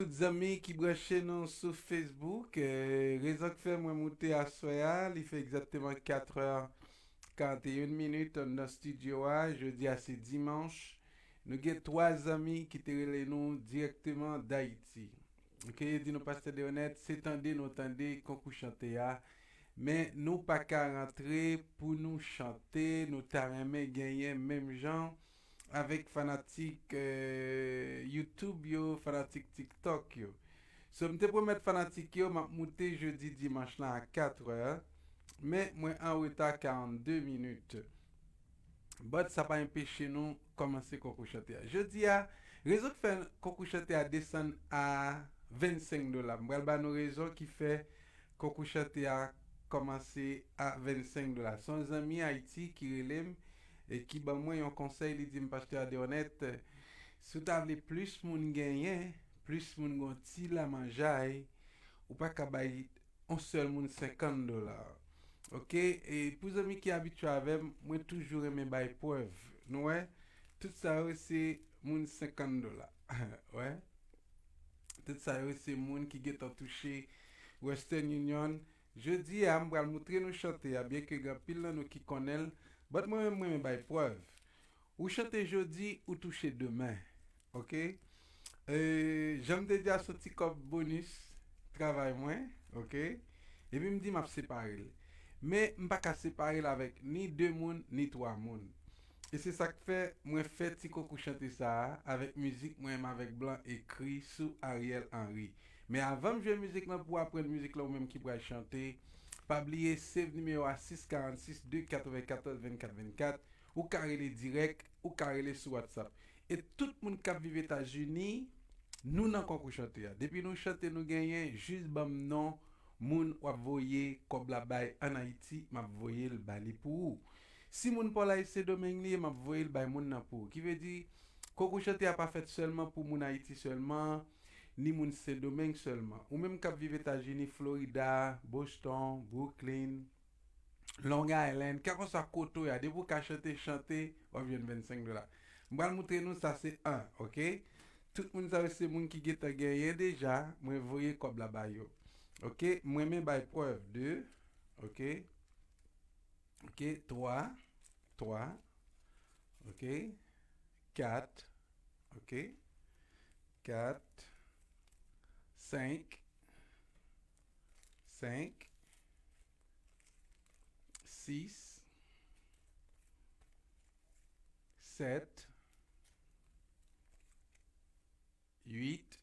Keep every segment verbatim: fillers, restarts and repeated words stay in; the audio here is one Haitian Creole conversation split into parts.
Zanmi ki branche nou sou Facebook, eh, rezon k fè mwen moute aswè a, li fè egzakteman katrè karanteyen minit anndan estidyo a. Jodi a se dimanch. Nou gen twa zanmi ki te rele nou dirèkteman Dayiti. Ok, yo di nou, Pastè Deronette, se tande nou tande konkou chante a, men nou pa ka rantre pou nou chante, nou ta renmen genyen menm jan avèk fanatik, eh, YouTube yo, fanatik TikTok yo. So, m te pwomèt fanatik yo, m ap moute jodi dimanch lan a katrè, men mwen an reta karannde minit. But sa pa enpeche nou kòmanse konkou chante a. Jodi a, rezon k fè konkou chante a desann a vennsenk dola. M pral ba nou rezon ki fè konkou chante a kòmanse a vennsenk dola. Se yon zanmi Ayiti ki rele m e ki ban mwen yon konsèy, li di m, Pastè Aderonèt, si w ta vle plis moun genyen, plis moun gen yon ti lamanjay, ou pa ka bay yon sèl moun senkant dola. Ok? E pou zanmi ki abitye avè m, mwen toujou renmen bay prèv. Nou wè? Tout sa yo se moun senkant dola. Wè? Tout sa yo se moun ki gentan touche Western Union. Jodi a, m pral moutre nou chante a, byenke gen anpil nan nou ki konnen l, but mwen menm, mwen renmen bay prèv. Ou chante jodi, ou touche demen. Ok? E, jan m te di a, se yon ti kòb bonis travay mwen. Ok? Epi m di m ap separe l. Men, m pa ka separe l avèk ni de moun, ni twa moun. E se sa k fè mwen fè ti konkou chante sa a avèk mizik mwen menm avèk Blan ekri sou Ariel Henry. Men avan m jwe mizik lan, pou w aprann mizik lan, ou menm ki pral chante, pa bliye save nimewo a sis karannsis de katrevenkatòz vennkat vennkat. Ou ka rele dirèk, ou ka rele sou WhatsApp. E tout moun k ap viv Etazini, nou nan konkou chante a. Depi nou chante, nou genyen, jis ban m non moun w ap voye kòb la bay ann Ayiti, m ap voye l ba li pou ou. Si moun pa w la e Sendomeng li ye, m ap voye l bay moun nan pou ou. Ki vle di, konkou chante a pa fèt sèlman pou moun Ayiti sèlman, ni moun Sendomeng sèlman. Ou menm k ap viv Etazini, Florida, Boston, Brooklyn, Long Island, kèlkeswa kote w ye a, depi w ka chante, chante, w ap jwenn vennsenk dola. M pral moutre nou, sa se en, ok? Tout moun sa yo se moun ki gentan genyen deja, mwen voye kòb la ba yo. Ok? Mwen menm bay prèv, de, ok? Ok, twa, twa, ok? Kat, ok? Kat, senk, senk, sis, sèt, uit,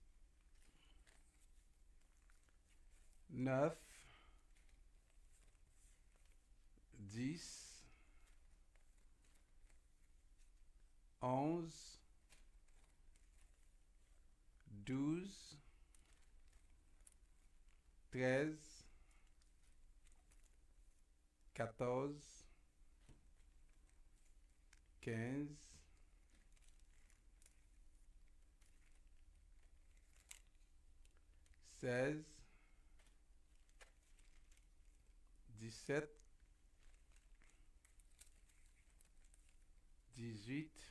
nèf, dis, onz, douz, trèz, katòz, kenz, sèz, disèt, dizuit,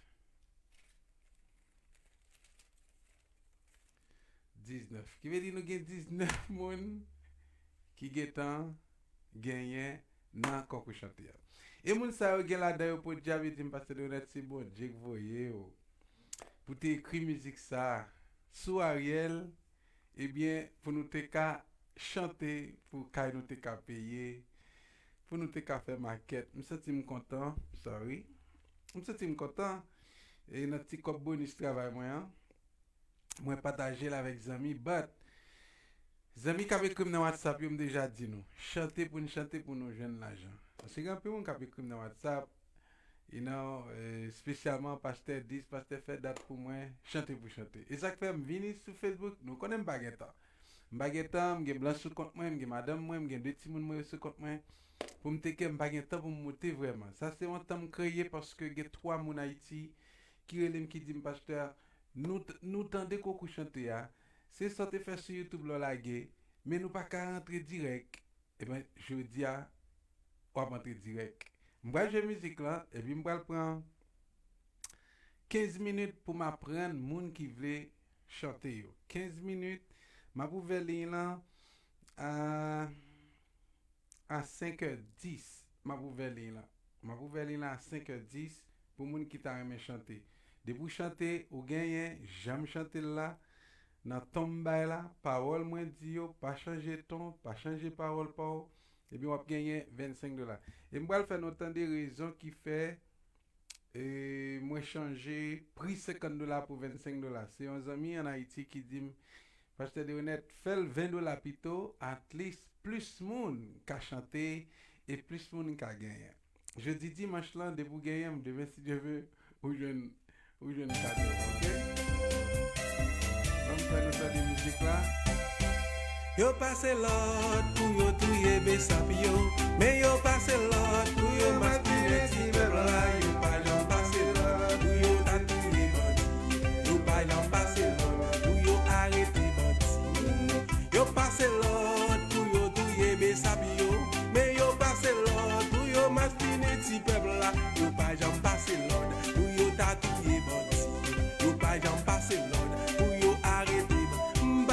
diznèf. Ki vle di nou gen diznèf moun ki gentan genyen nan konkou chante a. E moun sa yo gen ladan yo podyab, yo di m, Pastè Deronette, se Bondye k voye w pou te ekri mizik sa a sou Ariel, ebyen, pou nou te ka chante, pou kay nou te ka peye, pou nou te ka fè makèt. M santi m kontan, sorry. M santi m kontan, e nan ti kòb bonis travay mwen an, mwen pataje l avèk zanmi, but zanmi k ap ekri m nan WhatsApp yo, m deja di nou, chante pou n chante pou nou jwenn lajan. Paske gen anpil moun k ap ekri m nan WhatsApp, you know, eh, espesyalman pastè dis, pastè fè dat pou mwen, chante pou chante. E sa k fè m vini sou Facebook, nou konnen m pa gen tan. M pa gen tan, m gen Blan sou kont mwen, m gen madanm mwen, m gen de timoun mwen yo sou kont mwen. Pou m teke, m pa gen tan pou m moute vrèman. Sa se yon tan m kreye paske gen twa moun Ayiti ki rele m, ki di m, Pastè, nou t-, nou tande konkou chante a, se sa w te fè sou YouTube la w lage, men nou pa ka rantre dirèk. Ebyen, jodi a, w ap antre dirèk. M pral jwe mizik lan, epi m pral pran kenz minit pou m aprann moun ki vle chante yo. Kenz minit, m ap ouvè liy lan a, a senk è dis. M ap ouvè liy lan. M ap ouvè liy lan a senk è dis pou moun ki ta renmen chante. Depi w chante, ou genyen, jan m chante l la, nan ton m bay la, pawòl mwen di yo, pa chanje ton, pa chanje pawòl pa w, ebyen w ap genyen vennsenk dola. E m pral fè nou tande rezon ki fè e mwen chanje pri senkant dola pou vennsenk dola. Se yon zanmi ann Ayiti ki di m, Pastè Deronette, fè l ven dola pito, at least plis moun ka chante e plis moun ka genyen. Jodi dimanch lan, depi w genyen m, demen si Dye ve, ou jwenn, ou jwenn kado, oke? Ban m fè nou tande mizik la. Yo pase lòd pou yo touye besap yo, men yo pase lòd pou yo maspinen ti pèp la. Yo pa janm pase lòd pou yo ta touye bandi. Yo pa janm pase lòd pou yo arete bandi. Yo pase lòd pou yo touye besap yo, men yo pase lòd pou yo maspinen ti pèp la. Yo pa janm pase lòd pou yo ta touye bandi. Yo pa janm pase lòd pou yo arete bandi.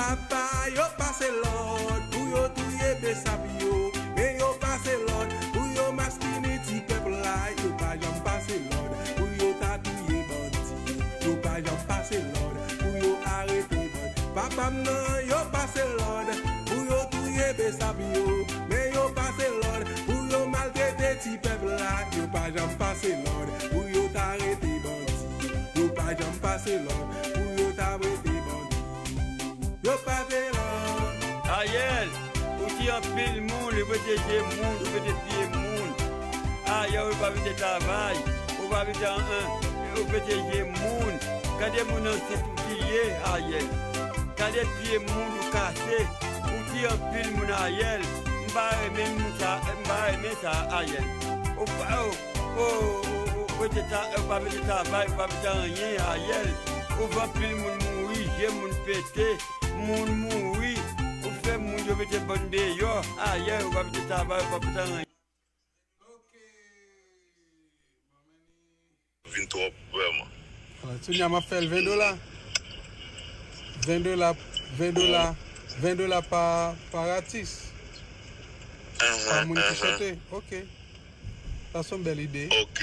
Papa, yo pase lòd pou yo touye besap yo, men yo pase lòd pou yo maspinen ti pèp la. Yo pa janm pase lòd pou yo ta touye bandi. Yo pa janm pase lòd pou yo arete bandi. Papa m nan, yo pase lòd pou yo touye besap yo, men yo pase lòd pou yo maltrete ti pèp la. Yo pa janm pase lòd pou yo ta arete bandi. Yo pa janm pase lòd pou yo ta arete bandi. Yo pase lòd. Ariel, ou tiye anpil moun, ou pete je moun, ou pete piye moun. Ariel, ou pa pete travay, ou pa pete an, an, ou pete je moun. Gade moun ansent ou tiye, Ariel. Gade piye moun ou kase, ou tiye anpil moun, Ariel. M pa renmen moun sa, m pa renmen sa, Ariel. Ou pa, ou, ou, ou, ou pete ta, ou pa pete travay, ou pa pete anyen, Ariel. Ou fè anpil moun mouri, je moun pete, moun mouri. Ou fè moun yo mete bann deyò, Ariel, ou pa pete travay, ou pa pete anyen. Vin twòp, vrèman. Alò, kounye a m ap fè l ven dola. Ven dola, ven dola, ven dola pa, pa atis. Pa moun ki chante. Ok. Sa se yon bèl ide. Ok.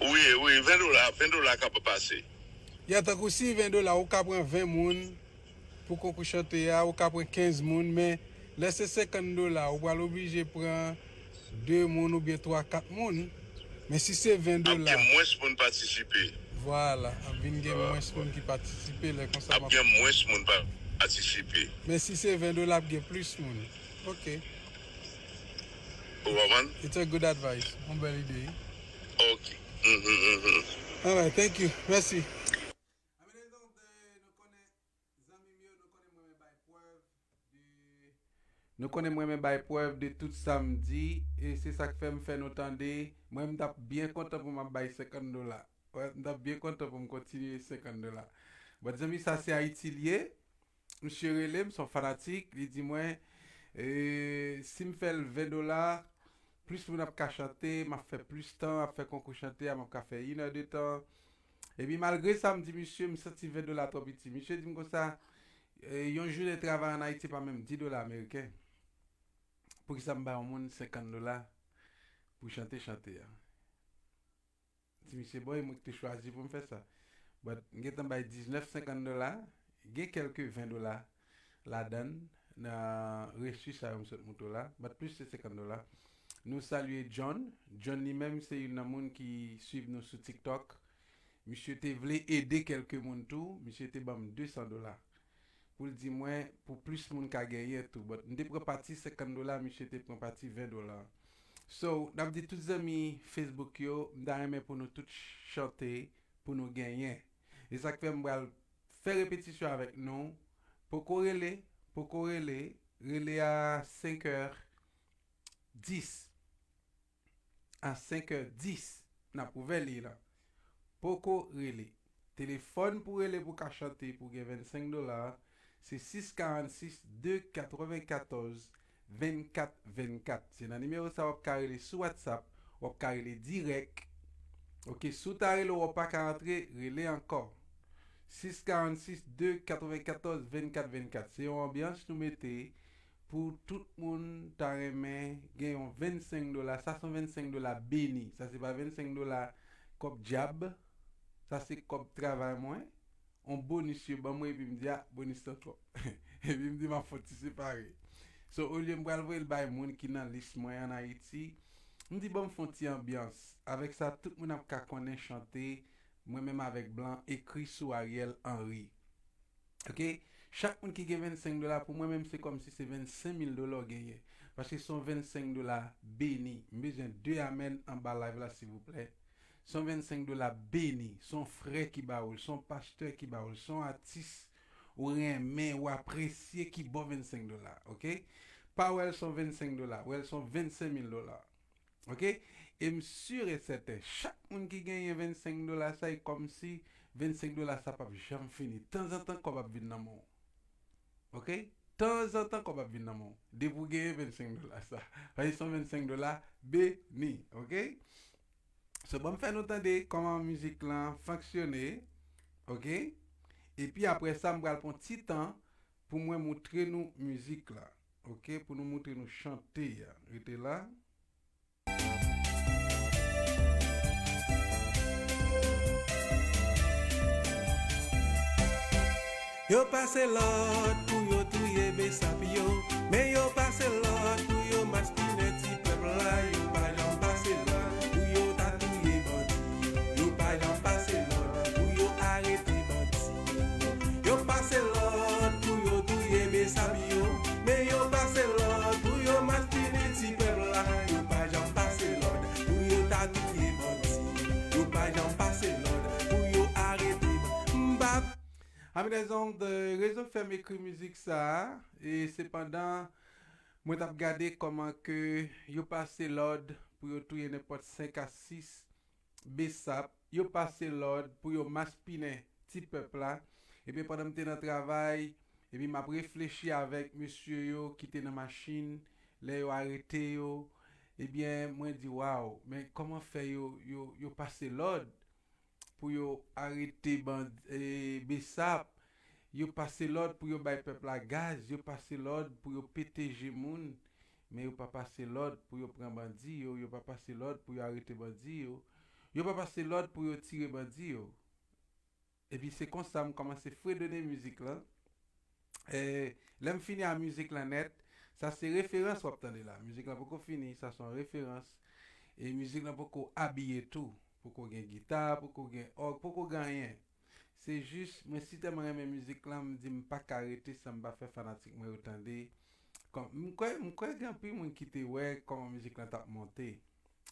Wi, wi, ven dola, ven dola kapab pase. Ya, tankou si ven dola, ou ka pran ven moun pou konkou chante a, ou ka pran kenz moun, men lè se senkant dola, ou pral oblije pran de moun oubyen twa, kat moun. Men si se ven dola. Ap gen mwens moun patisipe. Vwala, ap vin gen mwens moun ki patisipe, lè konsa m ap. Ap gen mwens moun pa patisipe. Men si se ven dola, ap gen plis moun. Ok. Ou konprann? It's a good advice. Yon bèl ide. Ok. Mhm, mhm. Alright, thank you. Mèsi. Zanmi m yo, nou konnen mwen renmen bay prèv de, nou konnen mwen renmen bay prèv de tout sa m di, e se sa k fè m fè nou tande. Mwen, m t ap byen kontan pou m ap bay senkant dola. Wè, m t ap byen kontan pou m kontinye senkant dola. But zanmi, sa se Ayiti l ye. Misye rele m, se yon fanatik, li di mwen, e, si m fè l ven dola, plis moun ap ka chante, m ap fè plis tan, ap fè konkou chante a, m ap ka fè inè de tan. Epi malgre sa, m di misye, m santi ven dola twò piti. Misye di m konsa, e, yon jounen travay ann Ayiti pa menm dis dola ameriken. Poukisa m ba yon moun senkant dola pou chante chante a? Di misye, bon, e mwen ki te chwazi pou m fè sa. But m gentan bay diznèf senkant dola, gen kèlke ven dola ladan l, nan resi sa yo m sot montre w la, but plis se senkant dola. Nou salye John. John li menm se youn nan moun ki swiv nou sou TikTok. Misye te vle ede kèlke moun tou, misye te ban m de san dola. Pou l di mwen, pou plis moun ka genyen tou. But m te pran pati senkant dola, misye te pran pati ven dola. So, n ap di tout zanmi Facebook yo, m ta renmen pou nou tout ch-, chante, pou nou genyen. E sa k fè m pral fè repetisyon avèk nou. Poko rele, poko rele, rele a senk è dis. A senk è dis, n ap ouvè liy lan. Poko rele. Telefòn pou rele pou ka chante pou gen vennsenk dola, se sis karannsis de katrevenkatòz vennkat vennkat. Se nan nimewo sa w ap ka rele sou WhatsApp, w ap ka rele dirèk. Ok, si w ta rele w pa ka antre, rele ankò. Sis karannsis de katrevenkatòz vennkat vennkat. Se yon anbyans nou mete pou tout moun ta renmen gen yon vennsenk dola. Sa se yon vennsenk dola beni. Sa se pa vennsenk dola kòb dyab. Sa se kòb travay mwen. On bonis yo ban mwen, epi m di, "A, bonis lan twòp." Epi m di, "M ap fè ti separe." So, olye m pral voye l bay moun ki nan lis mwen ann Ayiti, m di, "Ban m fè on ti anbyans." Avèk sa, tout moun ap ka konnen chante, mwen menm avèk blan, ekri sou Ariel Henry. Ok? Chak moun ki gen vennsenk dola, pou mwen menm, se kòmsi se vennsenk mil dola w genyen. Paske se yon vennsenk dola beni. M bezwen de amèn anba live la, silvouplè. Se yon vennsenk dola beni. Se yon frè ki ba ou l, se yon pastè ki ba ou l, se yon atis ou renmen, ou apresye ki ba w vennsenk dola. Ok? Pa wè l se yon vennsenk dola, wè l se yon vennsenk mil dola. Ok? E m si e sèten, chak moun ki genyen vennsenk dola sa, e kòmsi vennsenk dola sa p ap janm fini. Tanzantan, kòb ap vin nan men w. Ok? Tanzantan, kòb ap vin nan men w. Depi w genyen vennsenk dola sa. Paske se yon vennsenk dola beni. Ok? So, ban m fè nou tande kòman mizik lan fonksyone. Ok? Epi apre sa, m pral pran ti tan pou mwen moutre nou mizik la. Ok? Pou nou moutre nou chante a. Rete la. Yo pase lòd pou yo touye besap yo, men yo pase lòd pou yo maspinen ti pèp la. Yo pa janm pase lòd pou yo ta touye bandi yo. Yo pa janm pase lòd pou yo arete bandi yo. Yo pase lòd pou yo touye besap yo, men yo pase lòd pou yo maspinen ti pèp la. Yo pa janm pase lòd pou yo ta touye bandi. Yo pa janm pase lòd pou yo arete bandi. Amen, rezon de rezon k fè m ekri mizik sa a, e sepandan, mwen t ap gade kòman ke yo pase lòd pou yo touye nenpòt senk a sis besap, yo pase lòd pou yo maspinen ti pèp la. Ebyen, pandan m te nan travay, epi m ap reflechi avèk mesye yo ki te nan machin, lè yo arete yo, ebyen, mwen di, "Waw, men kòman fè yo, yo, yo pase lòd pou yo arete band-, e, besap, yo pase lòd pou yo bay pèp la gaz, yo pase lòd pou yo pete je moun, men yo pa pase lòd pou yo pran bandi yo, yo pa pase lòd pou yo arete bandi yo, yo pa pase lòd pou yo tire bandi yo." Epi se konsa m kòmanse fredone mizik lan. E, lè m fini a mizik lan nèt, sa se referans w ap tande la. Mizik lan poko fini, sa se yon referans. E mizik lan poko abiye tou. Poko gen gita, poko gen òg, poko gen anyen. Se jis, mwen si tèlman renmen mizik lan, m di m pa ka rete san m pa fè fanatik mwen yo tande. Kòm, m kwè, m kwè gen anpil moun ki te wè kòman mizik lan t ap monte.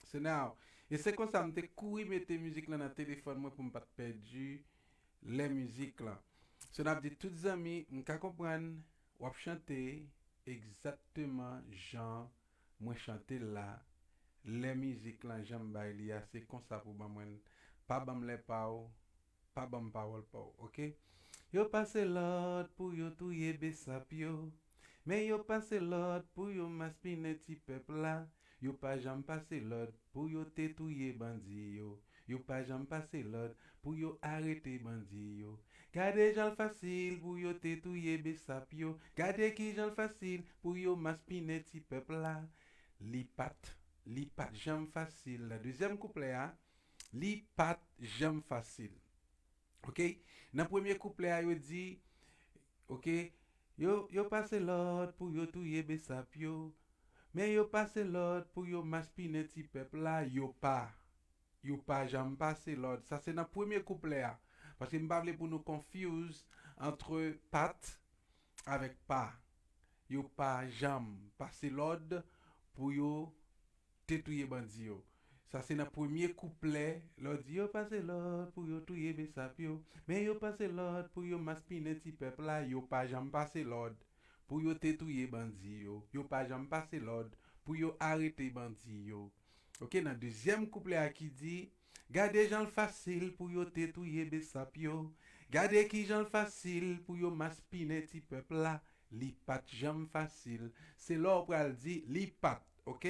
So now, e se konsa m te kouri mete mizik lan nan telefòn mwen pou m pa t pèdi lè mizik lan. So n ap di tout zanmi, m ka konprann w ap chante egzakteman jan mwen chante l la. Lè mizik lan jan m bay li a, se konsa pou ban mwen l. Pa ban m lè pa w, pa ban m pawòl pa w, ok? Yo pase lòd pou yo touye besap yo, men yo pase lòd pou yo maspinen ti pèp la. Yo pa janm pase lòd pou yo te touye bandi yo. Yo pa janm pase lòd pou yo arete bandi yo. Gade jan l fasil pou yo te touye besap yo. Gade ki jan l fasil pou yo maspinen ti pèp la. Li pa t, li pa t janm fasil. Nan dezyèm kouplè a, li pa t janm fasil. Ok? Nan premye kouplè a, yo di, ok, yo, yo pase lòd pou yo touye besap yo, men yo pase lòd pou yo maspinen ti pèp la, yo pa. Yo pa janm pase lòd. Sa se nan premye kouplè a. Paske m pa vle pou nou confuse entre pa t avèk pa. Yo pa janm pase lòd pou yo te touye bandi yo. Sa se nan premye kouplè, lè w di yo pase lòd pou yo touye besap yo, men yo pase lòd pou yo maspinen ti pèp la, yo pa janm pase lòd pou yo te touye bandi yo, yo pa janm pase lòd pou yo arete bandi yo. Ok, nan dezyèm kouplè a ki di, gade jan l fasil pou yo te touye besap yo, gade ki jan l fasil pou yo maspinen ti pèp la, li pa t janm fasil. Se lè w pral di li pa t, ok?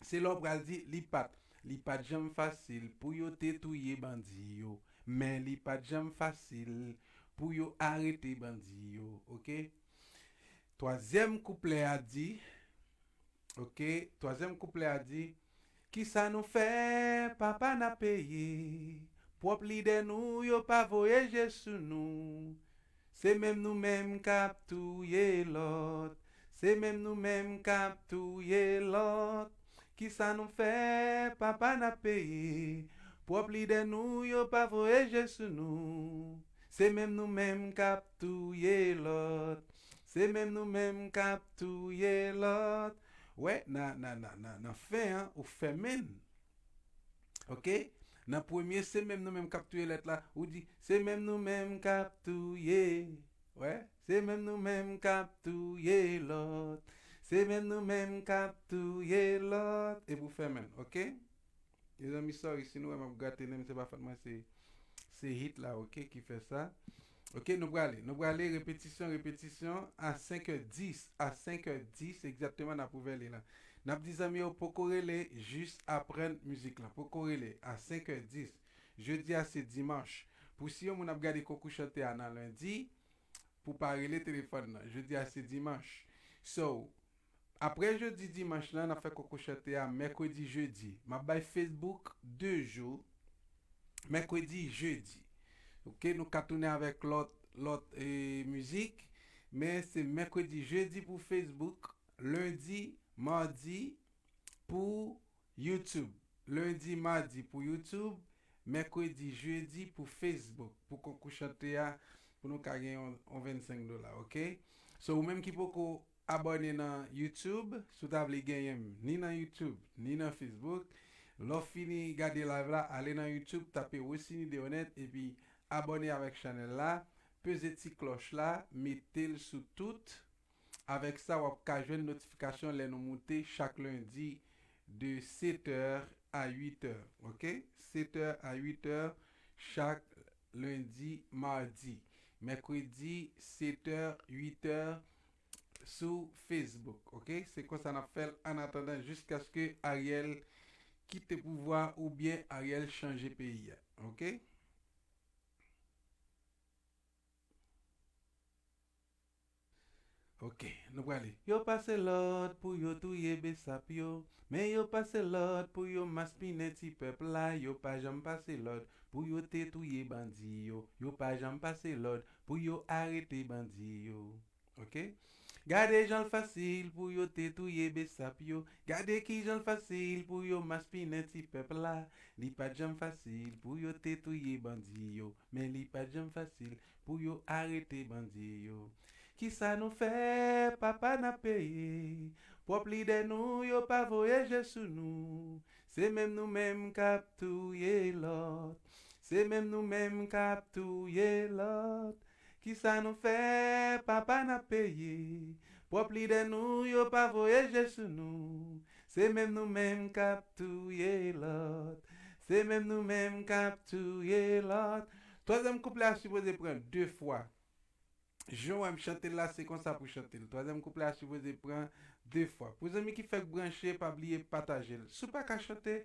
Se lè w pral di li pa t, li pa t janm fasil pou yo te touye bandi yo, men li pa t janm fasil pou yo arete bandi yo, oke? Twazyèm kouplè a di, oke, twazyèm kouplè a di, kisa nou fè, papa n ap peye. Pwòp lidè nou, yo pa voye je sou nou. Se menm nou menm k ap touye lòt. Se menm nou menm k ap touye lòt. Kisa nou fè, papa n ap peye. Pwòp lidè nou, yo pa voye je sou nou. Se menm nou menm k ap touye lòt. Se menm nou menm k ap touye lòt. Wè, nan, nan, nan, nan, nan fen an, ou fèmen l. Oke? Nan premye, se menm nou menm k ap touye lòt la, ou di, se menm nou menm k ap touye. Wè, se menm nou menm k ap touye lòt. Se menm nou menm k ap touye lòt. Epi w fèmen l, oke? Mezanmi, sorry, si nou wè m ap grate nen m, se pa fòt mwen, se, se hit la, oke, ki fè sa. Oke, nou prale, nou prale, repetisyon, repetisyon, a senk è dis, a senk è dis egzakteman n ap ouvè li la. N ap di zanmi yo poko rele, jis aprann mizik lan, poko rele, a senk è dis. Jodi a se dimanch. Pou si yon moun ap gade konkou chante a nan lendi, pou pa rele telefòn nan. Jodi a se dimanch. So, apre jodi dimanch lan, n ap fè konkou chante a mèkredi, jedi. M ap bay Facebook de jou, mèkredi, jedi. Oke, nou ka tounen avèk lòt, lòt, eh, mizik, men se mèkredi, jedi pou Facebook, lendi, madi pou YouTube, lendi, madi pou YouTube, mèkredi, jedi pou Facebook, pou konkou chante a, pou nou ka gen yon, yon vennsenk dola, oke? So, ou menm ki poko abòne nan YouTube, si w ta vle genyen m, ni nan YouTube, ni nan Facebook, lè w fini gade live la, ale nan YouTube, tape Rosiny Deronette, epi abòne avèk chanèl la, peze ti klòch la, mete l sou tout. Avèk sa, w ap ka jwenn notifikasyon lè nou moute chak lendi de sèt è a uit è, oke? Sèt è a uit è chak lendi, madi, mèkredi, sèt è, uit è sou Facebook, oke? Se konsa n ap fè l annatandan jiskaske Ariel kite pouvwa oubyen Ariel chanje peyi a, oke? Oke, nou prale. Yo pase lòd pou yo touye besap yo, men yo pase lòd pou yo maspinen ti pèp la. Yo pa janm pase lòd pou yo te touye bandi yo. Yo pa janm pase lòd pou yo arete bandi yo. Oke? Gade jan l fasil pou yo te touye besap yo. Gade ki jan l fasil pou yo maspinen ti pèp la. Li pa t janm fasil pou yo te touye bandi yo, men li pa t janm fasil pou yo arete bandi yo. Kisa nou fè, papa n ap peye. Pwòp lidè nou, yo pa voye je sou nou. Se menm nou menm k ap touye lòt. Se menm nou menm k ap touye lòt. Kisa nou fè, papa n ap peye. Pwòp lidè nou, yo pa voye je sou nou. Se menm nou menm k ap touye lòt. Se menm nou menm k ap touye lòt. Twazyèm kouplè a sipoze pran de fwa. Jan w wè m chante l la, se konsa pou chante l. Twazyèm kouplè a sipoze pran de fwa. Pou zanmi ki fèk branche, pa bliye pataje l. Si w pa ka chante,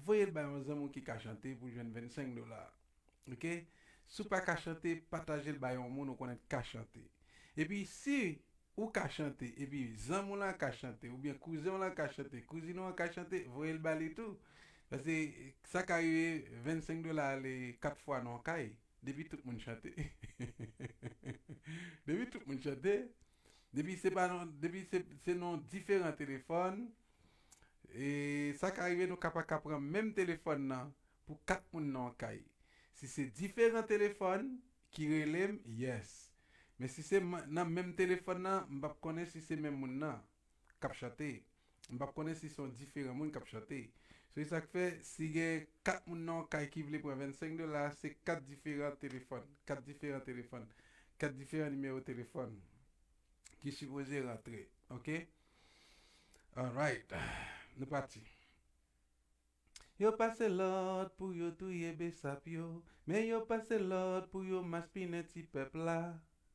voye l bay yon zanmi w ki ka chante pou jwenn vennsenk dola. Oke? Si w pa ka chante, pataje l bay yon moun ou konnen k ka chante. Epi si ou ka chante, epi zanmi w lan ka chante, oubyen kouzen w lan ka chante, kouzin w an ka chante, voye l ba li tou. Paske sa ka rive vennsenk dola ale kat fwa nan yon kay, depi tout moun chante. Depi tout moun chante, depi se pa nan, depi se, se nan diferan telefòn, e sa ka rive nou ka pa ka pran menm telefòn nan pou kat moun nan yon kay. Si se diferan telefòn ki rele m, yes. Men si se m-, nan menm telefòn nan, m p ap konnen si se menm moun nan k ap chante. M p ap konnen si se yon diferan moun k ap chante. Se sa k fè, si gen kat moun nan yon kay ki vle pran vennsenk dola, se kat diferan telefòn. Kat diferan telefòn. Kat diferan nimewo telefòn ki sipoze rantre. Oke? Alright. Nou pati. Yo pase lòd pou yo touye besap yo, men yo pase lòd pou yo maspinen ti pèp la.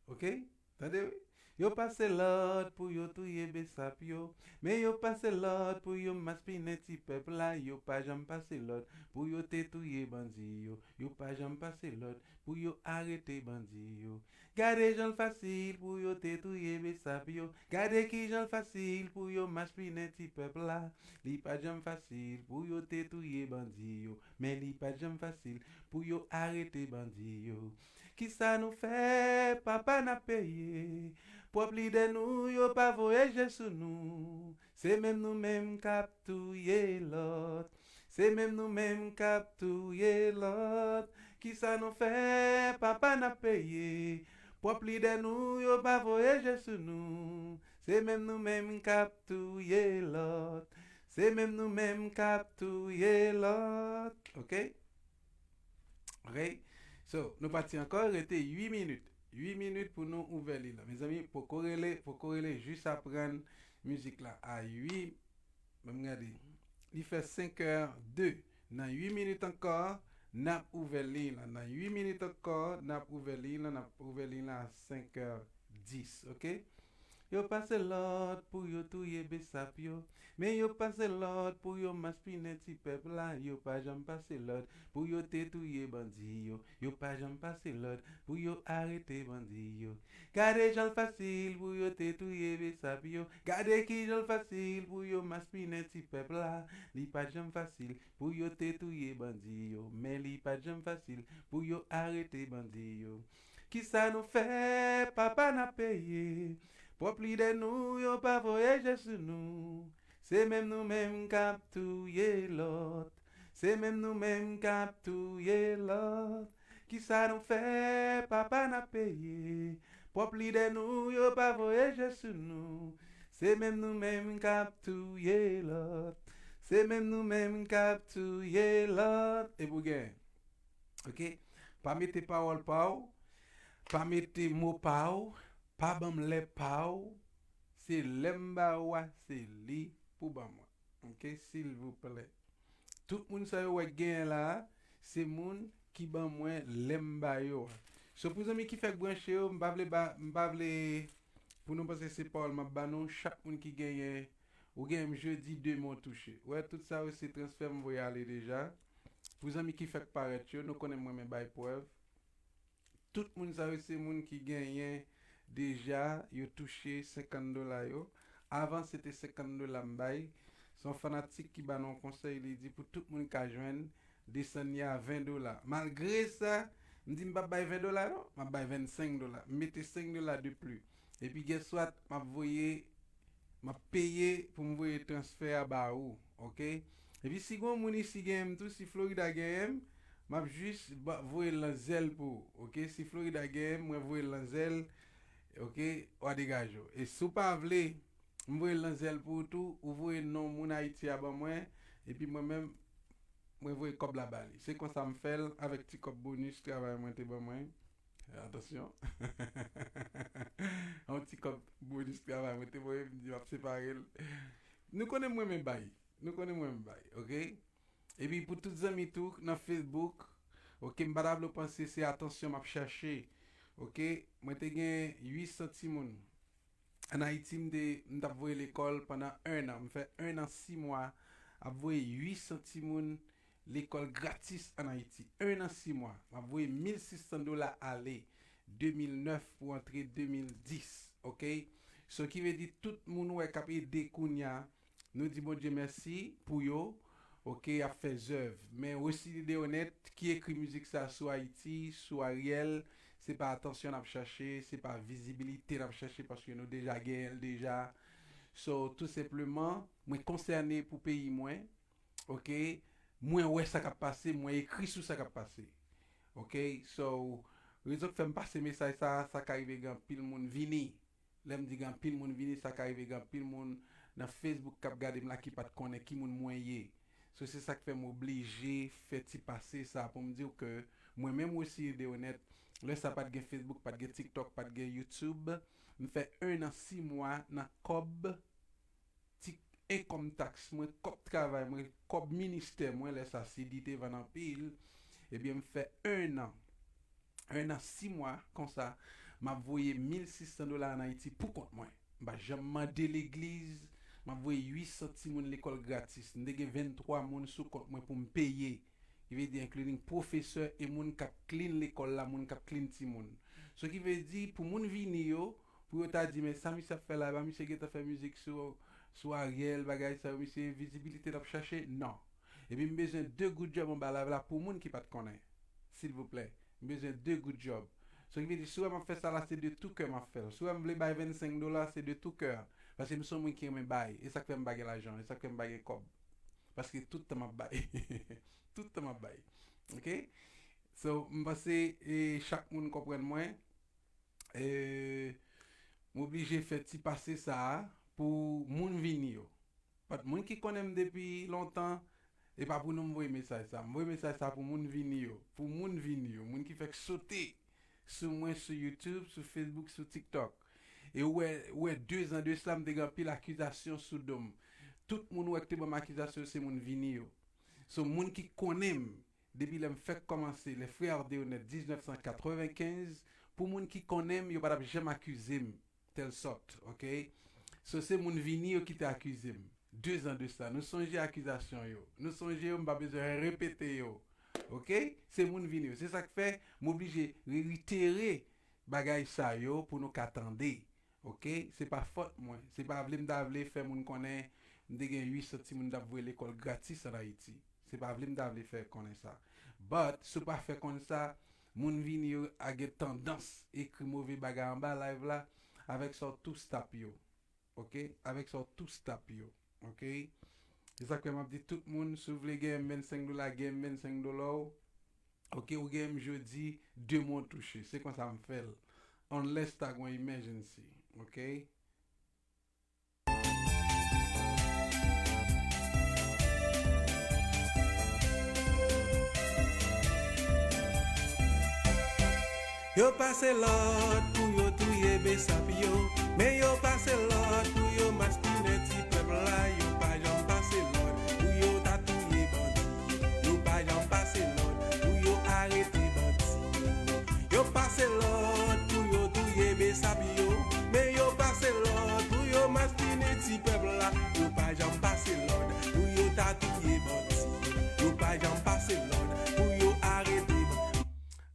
Oke? Tande wi. Yo pase lòd pou yo touye besap yo, men yo pase lòd pou yo maspinen ti pèp la. Yo pa janm pase lòd pou yo te touye bandi yo. Yo pa janm pase lòd pou yo arete bandi yo. Gade jan l fasil pou yo te touye besap yo. Gade ki jan l fasil pou yo maspinen ti pèp la. Li pa t janm fasil pou yo te touye bandi yo, men li pa t janm fasil pou yo arete bandi yo. Kisa nou fè, papa, n ap peye? Pwòp lidè nou yo pa voye je sou nou. Se menm nou menm k ap touye lòt. Se menm nou menm k ap touye lòt. Kisa nou fè, papa, n ap peye? Pwòp lidè nou yo pa voye je sou nou. Se menm nou menm k ap touye lòt. Se menm nou menm k ap touye lòt. Ok? Ok? So, nou pati ankò, rete uit minit. Uit minit pou nou ouvè liy la. Mezanmi, poko rele, poko rele, jis aprann mizik la. A uit, ban m gade. Li fè senk è de. Nan uit minit ankò, n ap ouvè liy la. Nan uit minit ankò, n ap ouvè liy la, n ap ouvè liy la a senk è dis, ok? Yo pase lòd pou yo touye besap yo, men yo pase lòd pou yo maspinen ti pèp la. Yo pa janm pase lòd pou yo te touye bandi yo. Yo pa janm pase lòd pou yo arete bandi yo. Gade jan l fasil pou yo te touye besap yo. Gade ki jan l fasil pou yo maspinen ti pèp la. Li pa t janm fasil pou yo te touye bandi yo, men li pa t janm fasil pou yo arete bandi yo. Kisa nou fè, papa, n ap peye? Pwòp lidè nou yo pa voye je sou nou. Se menm nou menm k ap touye lòt. Se menm nou menm k ap touye lòt. Kisa nou fè, papa, n ap peye? Pwòp lidè nou yo pa voye je sou nou. Se menm nou menm k ap touye lòt. Se menm nou menm k ap touye lòt. Epi w gen, ok? Pa mete pawòl pa w, pa mete mo pa w, pa ban m lè pa w. Se lè m ba ou a, se li pou ban mwen. Ok, silvouplè. Tout moun sa yo wè k genyen la a, se moun ki ban mwen lè m ba yo a. So, pou zanmi ki fèk branche yo, m pa vle ba, m pa vle, pou nou panse se pawòl m ap ba nou, chak moun ki genyen, ou genyen m jedi, de mwa w touche. Ou wè, tout sa yo se transfè m voye ale deja. Pou zanmi ki fèk parèt yo, nou konnen m renmen bay prèv. Tout moun sa yo se moun ki genyen deja, yo touche senkant dola yo. Avan, se te senkant dola m bay. Se yon fanatik ki ba nou yon konsèy, li di pou tout moun ka jwenn, desann li a ven dola. Malgre sa, m di m p ap bay ven dola non, m ap bay vennsenk dola. M mete senk dola de plis. Epi guess what, m ap voye, m ap peye pou m voye transfè a ba ou, ok? Epi si gon moun isi genyen m tou, si Florida genyen m, m ap jis ba, voye l nan zèl pou ou, ok? Si Florida genyen m, mwen voye l nan zèl, ok? W a degaje w. E si w pa vle m voye l nan zèl pou ou tou, ou voye non moun Ayiti a ban mwen, epi mwen menm, mwen voye kòb la ba li. Se konsa m fè l avèk ti kòb bonis travay mwen te ban mwen. Atansyon. Yon ti kòb bonis travay mwen te voye, m di m ap separe l. Nou konnen m renmen bay. Nou konnen m renmen bay, ok? Epi pou tout zanmi tou nan Facebook, ok, m pa ta vle w panse se atansyon m ap chache, ok? Mwen te gen uit san timoun. Ann Ayiti, m te, m t ap voye lekòl pandan en an. M fè en an, sis mwa ap voye uit san timoun lekòl gratis ann Ayiti. En an, sis mwa. M ap voye mil sis san dola ale de mil nèf pou antre de mil dis, ok? So, ki vle di tout moun ou wè k ap ede kounye a, nou di Bondye mèsi pou yo, ok, y ap fè zèv. Men Wesley Deronette, ki ekri mizik sa sou Ayiti, sou Ariel, se pa atansyon n ap chache, se pa vizibilite n ap chache, paske nou deja genyen l deja. So, tou senpleman, mwen konsène pou peyi mwen, ok? Mwen wè sa k ap pase, mwen ekri sou sa k ap pase. Ok, so, rezon k fè m pase mesaj sa, sa ka rive gen anpil moun vini. Lè m di gen anpil moun vini, sa ka rive gen anpil moun nan Facebook k ap gade m la ki pa t konnen ki moun mwen ye. So, se sa k fè m oblije fè ti pase sa pou m di w ke mwen menm Wesley Deronette, lè sa pa t gen Facebook, pa t gen TikTok, pa t gen YouTube, m fè en an sis mwa nan kòb ti enkòm taks mwen, kòb travay mwen, kòb ministè mwen, lè sa sidi te vann anpil, ebyen m fè en an, en an sis mwa konsa, m ap voye mil sis san dola ann Ayiti pou kont mwen. M pa janm mande legliz, m ap voye uit san timoun lekòl gratis. M te gen venntwa moun sou kont mwen pou m peye. Ki vle di including pwofesè e moun k ap clean lekòl la, moun k ap clean timoun. So ki vle di pou moun vini yo, pou yo ta di, "Men sa misye ap fè la, e pa misye gentan fè mizik sou, sou Ariel, bagay sa yo, misye vizibilite l ap chache?" Non. Epi m bezwen de good job anba live la pou moun ki pa t konnen. Silvouplè. M bezwen de good job. So ki vle di, si w wè m ap fè sa la, se de tou kè m ap fè l. Si w wè m vle bay vennsenk dola, se de tou kè. Paske m se yon moun ki renmen bay. E sa k fè m pa gen lajan. E sa k fè m pa gen kòb. Paske tout tan m ap bay. Tout tan m ap bay. Ok? So, m panse e, chak moun konprann mwen. E, m oblije fè ti pase sa a pou moun vini yo. But moun ki konnen m depi lontan, e pa pou nou m voye mesaj sa. M voye mesaj sa pou moun vini yo. Pou moun vini yo. Moun ki fèk sote sou mwen sou YouTube, sou Facebook, sou TikTok. E ou wè, ou wè de zan de sila, m te gen anpil akizasyon sou do m. Tout moun ou wè ki te ban m akizasyon yo, se moun vini yo. So, moun ki konnen m, depi lè m fèk kòmanse, les frères Deonette diznèf san katrevenkenz, pou moun ki konnen m, yo pa t ap janm akize m, tèl sòt, ok? So, se moun vini yo ki te akize m. De zan de sa, nou sonje akizasyon yo. Nou sonje yo, m pa bezwen repete yo. Ok? Se moun vini yo. Se sa k fè m oblije reitere bagay sa yo pou nou ka tande. Ok? Se pa fòt mwen. Se pa vle m ta vle fè moun konnen m te gen uit san timoun t ap voye lekòl gratis ann Ayiti. Se pa vle m ta vle fè konnen sa. But, si w pa fè konn sa, moun vini yo a gen tandans ekri move bagay anba live la avèk sa w tou stop yo. Ok? Avèk sa w tou stop yo. Ok? Se sa k fè m ap di tout moun, si w vle gen m vennsenk dola, gen m vennsenk dola w. Ok? Ou gen m jodi, demen w touche. Se konsa m fè l. Unless ta gon emergency. Ok? Yo pase lòd pou yo touye besap yo, men yo pase lòd pou yo maspinen ti pèp la. Yo pa janm pase lòd pou yo ta touye bandi yo. Yo pa janm pase lòd pou yo arete bandi yo. Yo pase lòd pou yo touye besap yo, men yo pase lòd pou yo maspinen ti pèp la. Yo pa janm pase lòd pou yo ta touye bandi. Yo pa janm pase lòd pou yo arete bandi.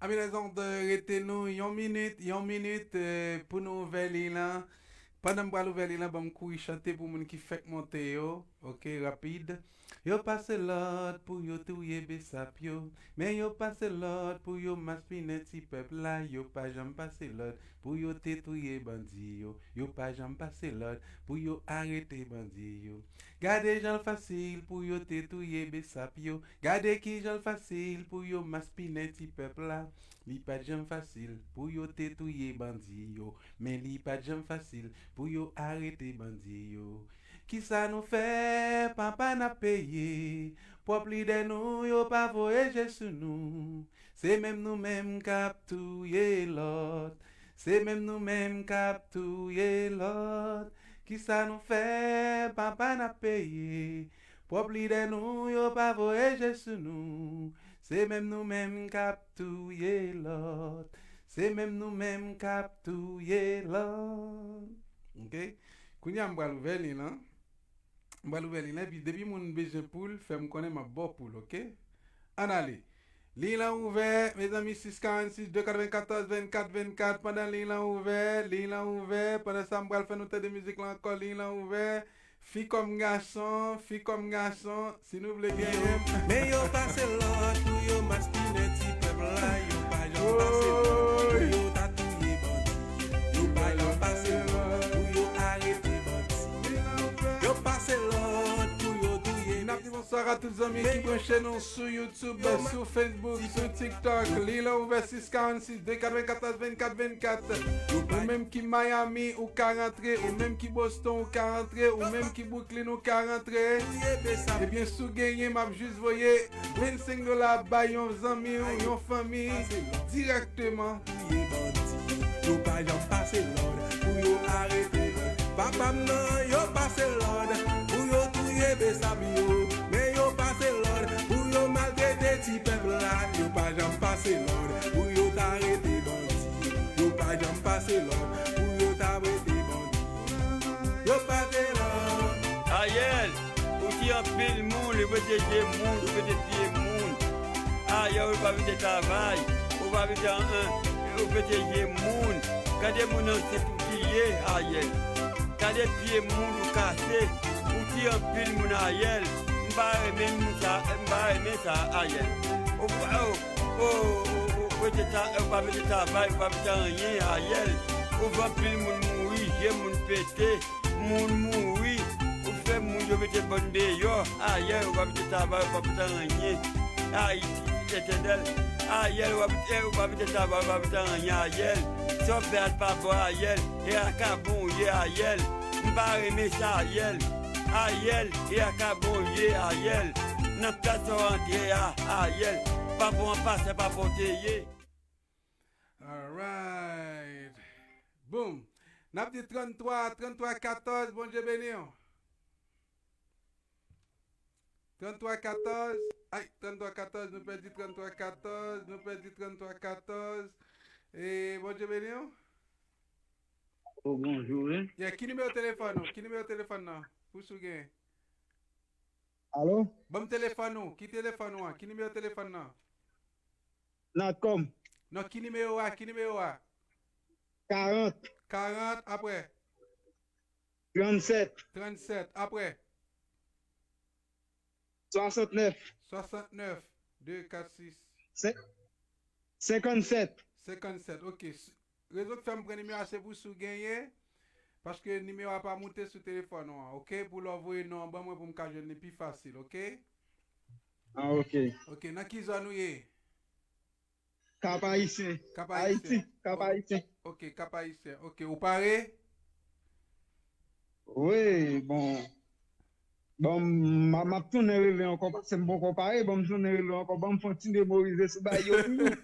Ami lèzòd, rete nou yon minit, yon minit, eh, pou nou ouvè liy lan. Pandan m pral ouvè liy lan, ban m kouri chante pou moun ki fèk monte yo. Ok, rapid. Yo pase lòd pou yo touye besap yo, men yo pase lòd pou yo maspinen ti pèp la. Yo pa janm pase lòd pou yo te touye bandi yo. Yo pa janm pase lòd pou yo arete bandi yo. Gade jan l fasil pou yo te touye besap yo. Gade kijan l fasil pou yo maspinen ti pèp la. Li pa t janm fasil pou yo te touye bandi yo, men li pa t janm fasil pou yo arete bandi yo. Kisa nou fè, papa, n ap peye? Pwòp lidè nou, yo pa voye je sou nou. Se menm nou menm k ap touye lòt. Se menm nou menm k ap touye lòt. Kisa nou fè, papa, n ap peye? Pwòp lidè nou, yo pa voye je sou nou. Se menm nou menm k ap touye lòt. Se menm nou menm k ap touye lòt. Ok? Kounye a, m pral ouvè liy lan. M pral ouvè liy lan, epi depi moun bezwen poul, fè m konnen m ap ba w poul, ok? Ann ale. Liy lan ouvè, mezanmi, sis karannsis de katrevenkatòz vennkat vennkat. Pandan liy lan ouvè, liy lan ouvè. Pandan sa, m pral fè nou tande mizik lan ankò. Liy lan ouvè. Fi kòm gason, fi kòm gason, si nou vle genyen m. Men yo pase lòd pou yo maspinen ti pèp la. Yo pa janm pase lòd pou yo ta touye bandi. Yo pa janm pase lòd pou yo arete bandi. Yo pase lòd pou yo touye. N ap di bonswa a tout zanmi ki branche nou sou YouTube, sou Facebook, sou TikTok. Liy lan ouvè, sis karannsis de katrevenkatòz vennkat vennkat. Ou menm ki Miami, ou ka rantre. Ou menm ki Boston, ou ka rantre. Ou menm ki Brooklyn, ou ka rantre. Ebyen, si w genyen, m ap jis voye vennsenk dola bay yon zanmi w, yon fanmi, dirèkteman. Yo pa janm pase lòd pou yo arete bandi. Papa m nan, yo pase lòd pou yo touye besap yo. Men yo pase lòd pou yo maltrete ti pèp la. Yo pa janm pase lòd pou yo ta arete bandi. Yo pa janm pase se lòd pou yo ta arete bandi. Yo pa te la. Ariel, ou tiye anpil moun, ou pete je moun, ou pete piye moun. Ariel, ou pa pete travay, ou pa pete anyen, ou pete je moun. Gade moun nan se pou tiye, Ariel. Gade piye moun ou kase, ou tiye anpil moun, Ariel. M pa renmen moun sa, m pa renmen sa, Ariel. Ou, ou, ou, ou, ou pete ta, ou pa pete travay, ou pa pete anyen, Ariel. Ou fè anpil moun mouri, je moun pete, moun mouri. Ou fè moun yo mete bann deyò, Ariel, ou pa pete travay, ou pa pete anyen. Ayiti, Etènèl, Ariel, ou pa pete, ou pa pete travay, ou pa pete anyen, Ariel. Sa w fè a pa bon, Ariel. E akabon ou ye, Ariel. M pa renmen sa, Ariel. Ariel, e akabon ou ye, Ariel. Nan plas sa w antre a, Ariel. Pa bon an pase, pa bon te ye. Alright. Boom. N ap di tranntwa, tranntwa katòz, Bondye beni w. Tranntwa katòz, ay, tranntwa katòz, nou pèdi tranntwa katòz, nou pèdi tranntwa katòz. E, Bondye beni w. Oh, bonjou, wi. Yeah, ki nimewo telefòn ou? Ki nimewo telefòn nan? Pou si w gen. Alo? Ban m telefòn ou. Ki telefòn ou an? Ki nimewo telefòn nan? Natcom. Non, ki nimewo a? Ki nimewo a? Karant. Karant, apre? Trannsèt. Trannsèt, apre? Swasantnèf. Swasantnèf, de, kat, sis. Sen-, senkannsèt. Senkannsèt, ok. S-, rezon k fè m pran nimewo a se pou si w genyen, paske nimewo a pa moute sou telefòn ou an, ok? Pou lè w voye non an ban mwen pou m ka jwenn li pi fasil, ok? Ah, ok. Ok, nan ki zòn ou ye? Kap Ayisyen. Kap Ayiti, Ayisyen. Kap Ayisyen. Ok, Kap Ayisyen. Ok, ou pare? Wi, bon. Bon, m, m ap tounen rele ankò, paske m poko pare. Bon, m tounen rele ankò. Bon, m fè yon ti memorize sou bagay yo pou nou.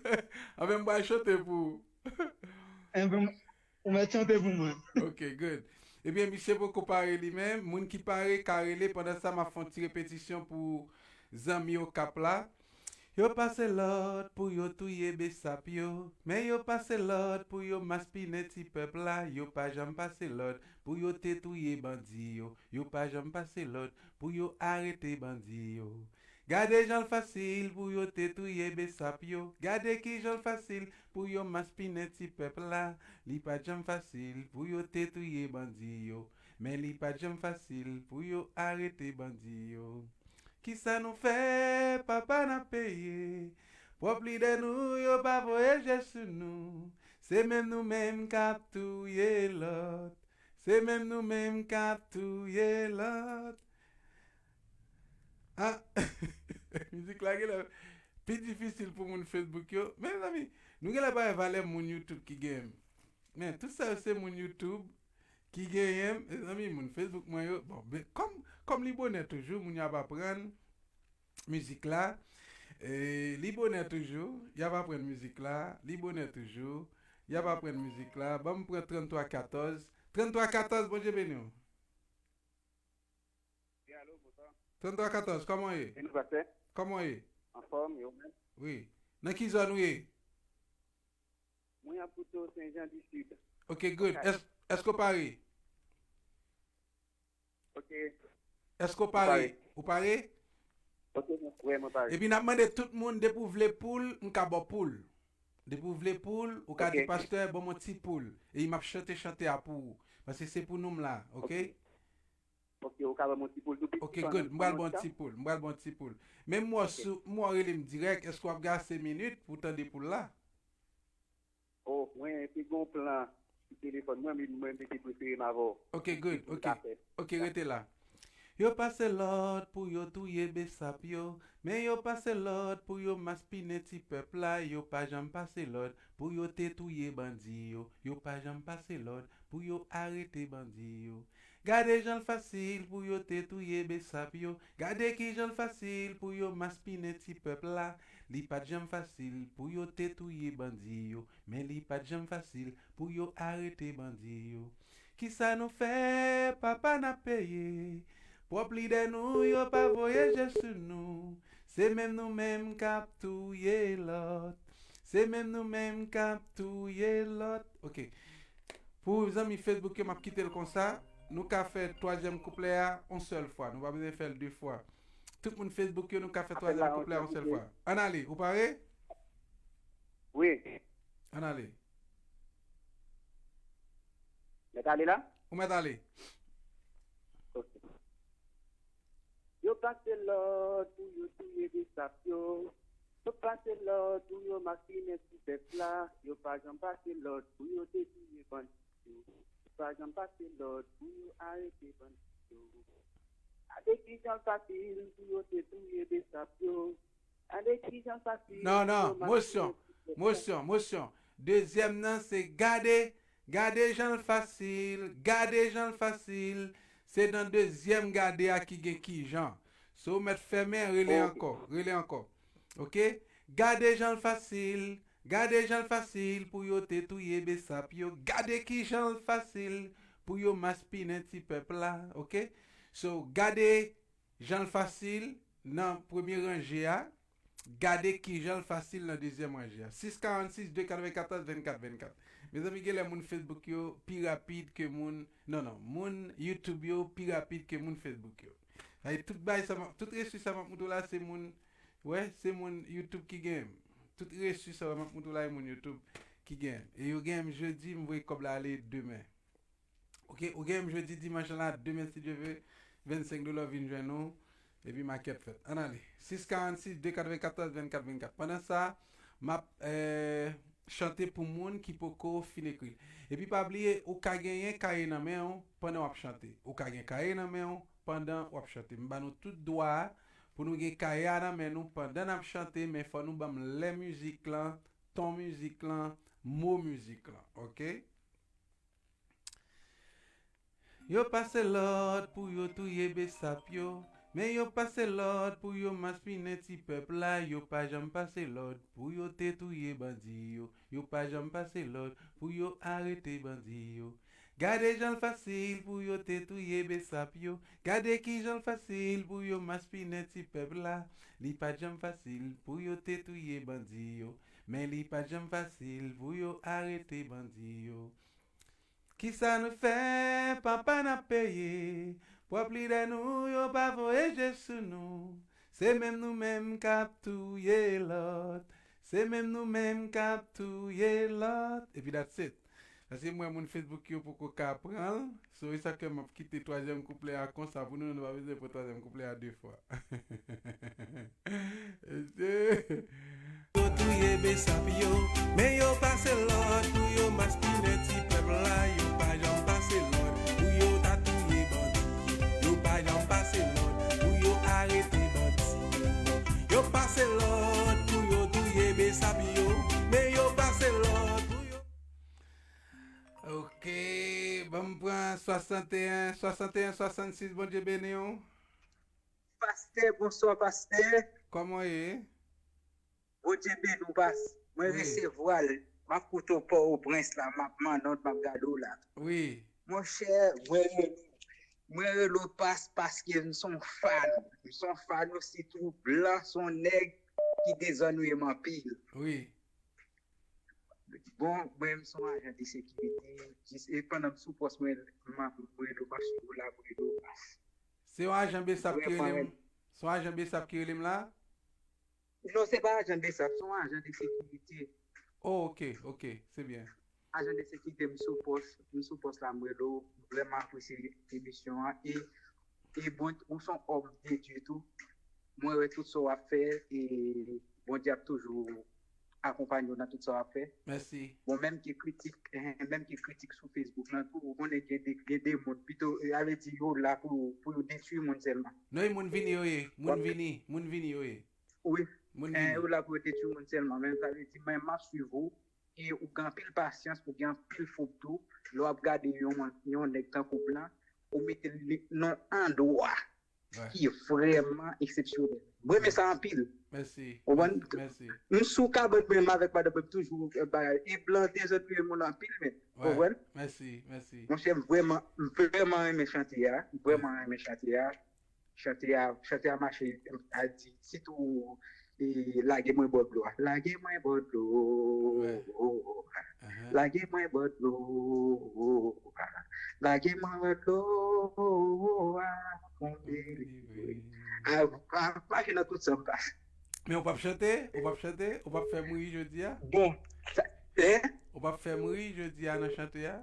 Anben, m pral chante pou ou. Enben, ou mèt chante pou mwen. Ok, good. Ebyen, misye poko pare li menm. Moun ki pare ka rele. Pandan sa, m ap fè yon ti repetisyon pou zanmi Okap la. Yo pase lòd pou yo touye besap yo, men yo pase lòd pou yo maspinen ti pèp la, yo pa janm pase lòd pou yo te touye bandi yo, yo pa janm pase lòd pou yo arete bandi yo. Gade jan l fasil pou yo te touye besap yo, gade ki jan l fasil pou yo maspinen ti pèp la, li pa t janm fasil pou yo te touye bandi yo, men li pa t janm fasil pou yo arete bandi yo. Kisa nou fè, papa, n ap peye? Pwòp lidè nou, yo pa voye je sou nou. Se menm nou menm k ap touye lòt. Se menm nou menm k ap touye lòt. Ah, mizik la genlè pi difisil pou moun Facebook yo. Mezanmi, nou genlè pa wè valè moun YouTube ki genyen. Men, tout sa yo se moun YouTube ki genyen, mezanmi, moun Facebook mwen yo. Bon, ben, kòm, kòm li bonè toujou, moun yo ap aprann mizik la. E, li bonè toujou, y ap aprann mizik la. Li bonè toujou, y ap aprann mizik la. Ban m pran tranntwa katòz. Tranntwa katòz, Bondye beni w. Wi, alo, bonswa. Tranntwa katòz, kòman w ye? E nou, pastè? Kòman w ye? Anfòm, e ou menm? Wi. Nan ki zòn ou ye? Mwen ap koute w Sen Jan di Sid. Ok, good. Èske w pare? Ok. Èske w pare? Ou pare? Ok, mwen, wi, mwen pare. Epi n ap mande tout moun, depi w vle poul, m ka ba w poul. Depi w vle poul, ou ka di, pastè, ban mwen ti poul. E m ap chante chante a pou ou. Paske se pou nou m la, ok? Ok. Ok, ou ka ban mwen ti poul tou piti. Ok, good. M pral ban w ti poul. M pral ban w ti poul. Men m wè w sou, m wè w rele m dirèk. Èske w ap gen ase minit pou w tande poul la? Oh, mwen te gen yon plan sou telefòn mwen, men mwen te prefere m avè w. Ok, good. Ok. Ok, rete la. Yo pase lòd pou yo touye besap yo, men yo pase lòd pou yo maspinen ti pèp la, yo pa janm pase lòd pou yo te touye bandi yo, yo pa janm pase lòd pou yo arete bandi yo. Gade jan l fasil pou yo te touye besap yo. Gade ki jan l fasil pou yo maspinen ti pèp la. Li pa t janm fasil pou yo te touye bandi yo, men li pa t janm fasil pou yo arete bandi yo. Kisa nou fè, papa, n ap peye? Pwòp lidè nou, yo pa voye je sou nou. Se menm nou menm k ap touye lòt. Se menm nou menm k ap touye lòt. Ok. Pou zanmi Facebook yo, m ap kite l konsa. Nou ka fè twazyèm kouplè a yon sèl fwa. Nou pa bezwen fè l de fwa. Tout moun Facebook yo, nou ka fè twazyèm kouplè a yon sèl fwa. Ann ale, ou pare? Wi. Ann ale. Mèt ale la? Ou mèt ale. Ok. Yo pase lòd pou yo touye Besap yo. Yo pase lòd pou yo maspinen ti pèp la. Yo pa janm pase lòd pou yo te touye bandi yo. Yo pa janm pase lòd pou yo arete bandi yo. Gade kijan fasil pou yo te touye Besap yo. Gade kijan fasil pou yo maspinen ti pèp la. Non, non, mosyon, mosyon, mosyon. Dezyèm nan se gade, gade jan l fasil, gade jan l fasil. Se nan dezyèm gade a ki gen kijan. Si w mèt fèmen, rele ankò, rele ankò. Ok? Gade jan l fasil, gade jan l fasil pou yo te touye Besap yo. Gade kijan l fasil pou yo maspinen ti pèp la. Ok? So, gade jan l fasil nan premye ranje a, gade kijan l fasil nan dezyèm ranje a. Sis karannsis de katrevenkatòz vennkat vennkat. Mezanmi, genlè moun Facebook yo pi rapid ke moun, non, non, moun YouTube yo pi rapid ke moun Facebook yo. Sa vle di tout bagay sa, m ap- tout resi sa m ap montre w la, se moun, wè, se moun YouTube ki genyen m. Tout resi sa m ap montre w la, e moun YouTube ki genyen m. E yo genyen m jodi, m voye kòb la ale demen. Ok, ou genyen m jodi dimanch lan la, demen si Dye ve, vennsenk dola vin jwenn ou, epi makèt fèt. Ann ale. Sis karannsis de katrevenkatòz vennkat vennkat. Pandan sa, m ap eh, chante pou moun ki poko fin ekri l. Epi pa bliye, ou ka genyen kaye nan men w pandan w ap chante. Ou ka gen kaye nan men w pandan w ap chante. M ba nou tout dwa a pou nou gen kaye a nan men nou pandan n ap chante, men fò nou ban m lè mizik lan, ton mizik lan, mo mizik lan. Ok? Yo pase lòd pou yo touye Besap yo, men yo pase lòd pou yo maspinen ti pèp la. Yo pa janm pase lòd pou yo te touye bandi yo. Yo pa janm pase lòd pou yo arete bandi yo. Gade jan l fasil pou yo te touye Besap yo. Gade kijan l fasil pou yo maspinen ti pèp la. Li pa t janm fasil pou yo te touye bandi yo. Men li pa t janm fasil pou yo arete bandi yo. Kisa nou fè, papa n ap peye. Pwòp lidè nou yo pa voye je sou nou. Se menm nou menm k ap touye lòt. Se menm nou menm k ap touye lòt. Epi that's it. Paske m wè moun Facebook yo poko ka pran l. So e sa k fè m ap kite twazyèm kouplè a konsa pou nou, nou pa bezwen pran twazyèm kouplè a de fwa. Mesye. Yo touye Besap yo, men yo pase lòd pou yo maspinen ti pèp la. Yo pa janm pase lòd pou yo ta touye bandi yo. Yo pa janm pase lòd pou yo arete bandi yo. Yo pase lòd pou yo touye Besap yo, men yo pase lòd pou yo. Ok, ban m pran swasanteyen, swasanteyen, swasannsis, Bondye beni w. Pastè, bonswa pastè. Kòman w ye? Bondye beni w pas. Mwen resevwa l. M ap koute w Pòtoprens la, m ap mande w, m ap gade w la. Wi. Monchè, mwen rele w. Mwen rele w pas paske m se yon fan. M se yon fan ou sitou blan, se yon nèg ki dezannuye m anpil. Wi. Bon, mwen m se yon ajan de sekirite. Jis e pandan m sou pòs mwen, m ap rele w, m ap swiv ou la, m rele w pas. Se yon ajan Besap ki rele m. Se yon ajan Besap ki rele m la? Non, se pa ajan Besap, se yon ajan de sekirite. Oh, ok, ok, se byen. Ajan de sekirite, m sou pòs, m sou pòs la, m rele w, m vrèman apresye emisyon an. E, e bon, ou se yon òm de Dye tou. Mwen wè tout sa w ap fè, e Bondye ap toujou akonpanye w nan tout sa w ap fè. Mèsi. Bon, menm ke kritik, eh, menm ke kritik sou Facebook lan tou, ou konnen gen de, gen de moun, pito, eh, sa vle di yo la pou, pou yo detwi moun sèlman. Non, e moun vini yo ye, moun vini, moun vini yo ye. Wi. Moun Eh, vini. Yo la pou yo detwi moun sèlman, men sa vle di, men m ap swiv ou, e ou gen anpil pasyans, ou gen anpil foub tou, lè w ap gade yon, yon nèg tankou blan, ou mete li nan andwa Wè. ki vrèman eksepsyonèl. Mwen renmen sa anpil. Mèsi. Ou konprann? Mèsi. M sou kabann mwen, m avèk madanm mwen, m toujou, eh, bagay. E blan dezannuye moun anpil, men. Ou Wè. Konprann? Mèsi, mèsi. Monchè, m vrèman, m vrèman renmen chante a. M vrèman renmen chante a. Chante a, chante a mache, a di, sitou, e, lage mwen bò dlo a. Lage mwen bò dlo. Wè. Ahan. Lage mwen bò dlo a. Lage mwen bò dlo a. Mwen delivre. A, pa, pa mache nan tout sa m pa. Men ou p ap chante? Ou p ap chante? Ou p ap fè m ri jodi a? Bon, sa, eh? Ou p ap fè m ri jodi a nan chante a?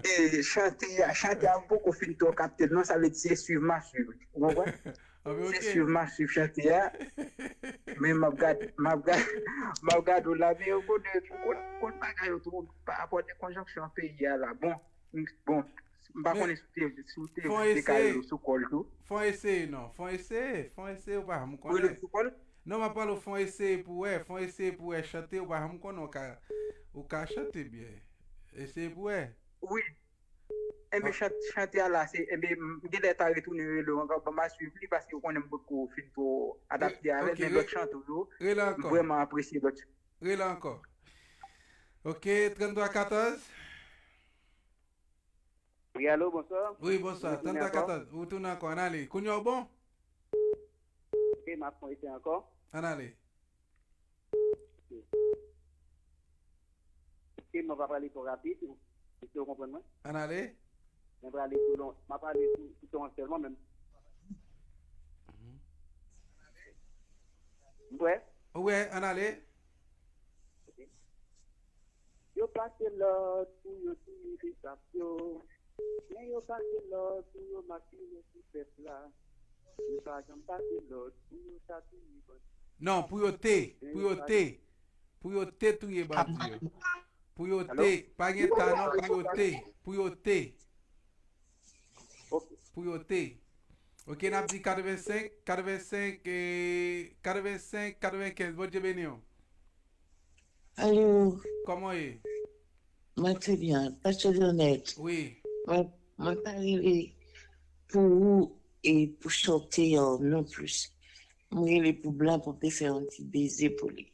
Eh, chante a, chante a m poko fin twò kapte l non, sa vle di se swiv m ap swiv. Ou konprann? Ah, men se ok. Swiv m ap swiv chante a. Men m ap gad, m ap gad, m ap gad ou la, men ou konnen, ou konn, ou konn bagay yo tou, pa rapò de konjonksyon peyi a la. Bon, m, bon, m pa konnen si w te, si w te dekale yo sou kò l tou. Fon eseye non, fon eseye, fon eseye, ou pa janm konnen. Ou rele sou kò l? Non, m ap pale w fon eseye pou wè, fon eseye pou wè chante, ou pa janm konnen, ou ka, ou ka chante byen. Eseye pou wè. Wi. Enben, chan-, chante a la, se, enben, m gen lè ta retounen rele w ankò, ban m a swiv li, paske ou konnen m poko fin twò adapte avè l, men lòt chante w yo, m vrèman apresye lòt. Rele ankò. Ok, trannntwa katòz. Wi, alo, bonswa. Wi, bonswa. Trannntwa katòz. Ou tounen ankò. Ann ale. Kounye a w bon? Ok, m ap fè yon esè ankò. Ann ale. Ok. Ok, mwen pa prale twò rapid, ou, èske w konprann mwen? Ann ale. Mwen prale sou lon, mwen prale sou, sou ton an sèlman menm. Mhm. M prè? Ou prè, ann ale. Ok. Yo pase lòd pou yo touye Besap yo. Men yo pase lòd pou yo makinen sou pèp la. Yo pa janm pase lòd pou yo ta touye bandi. Non, pou yo te, pou yo te, pou yo te touye bandi yo. Pou yo te, pa gen ta non, pou yo te, pou yo te. Ok. Pou yo te. Ok, n ap di katrevensenk, katrevensenk, eh, katrevensenk, katrevenkenz. Bondye beni w. Alo. Kòman w ye? Mwen trè byen. Pastè Leonèt. Wi. Mwen, mwen pa rele pou ou e pou chante a non plis. Mwen rele pou Blan pou m te fè yon ti beze pou li.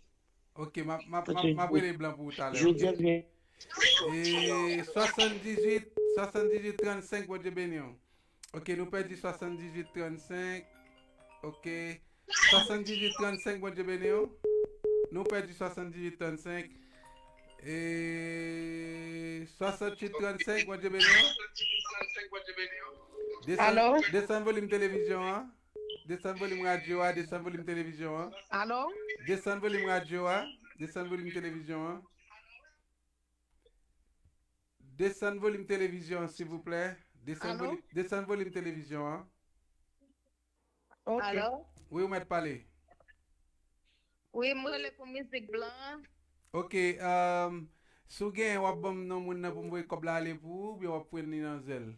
Ok, m ap, m ap, m ap, m ap rele Blan pou ou talè, ok? Jodi a, e swasanndizuit, swasanndizuit trannsenk, Bondye beni w. Ok, nou pèdi swasanndizuit trannsenk. Ok. Swasanndizuit trannsenk, Bondye beni w. Nou pèdi swasanndizuit trannsenk. E swasanntuit trannsenk, Bondye beni w. Desann, desann volim televizyon an. Desann volim radyo a, desann volim televizyon an. Alo? Desann volim radyo a, desann volim televizyon an. Desann volim televizyon an, silvouplè. Desann volim, desann volim televizyon an. Ok. Alo? Wi, ou mèt pale. Wi, mwen rele pou mizik Blan an. Ok, um, si w genyen, w ap ban m non moun nan pou m voye kòb la ale pou ou, oubyen w ap pran li nan zèl?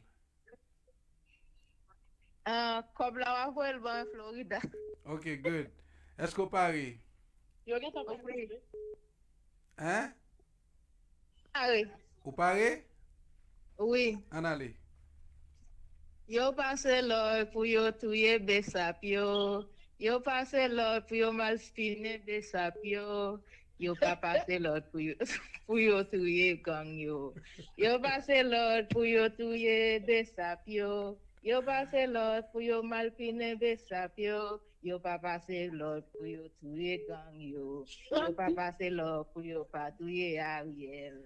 Ah, kòb la, w ap voye l ban mwen Florida. Ok, good. Èske w pare? Yo gentan konn. Wi. Hein? Pare. Ou pare? Wi. Ann ale. Yo pase lòd pou yo touye Besap yo. Yo pase lòd pou yo malfinen Besap yo. Yo pa pase lòd pou yo, pou yo touye gang yo. Yo pase lòd pou yo touye Besap yo. Yo pase lòd pou yo malfinen Besap yo. Yo pa pase lòd pou yo touye gang yo. Yo pa pase lòd pou yo pa touye Ariel.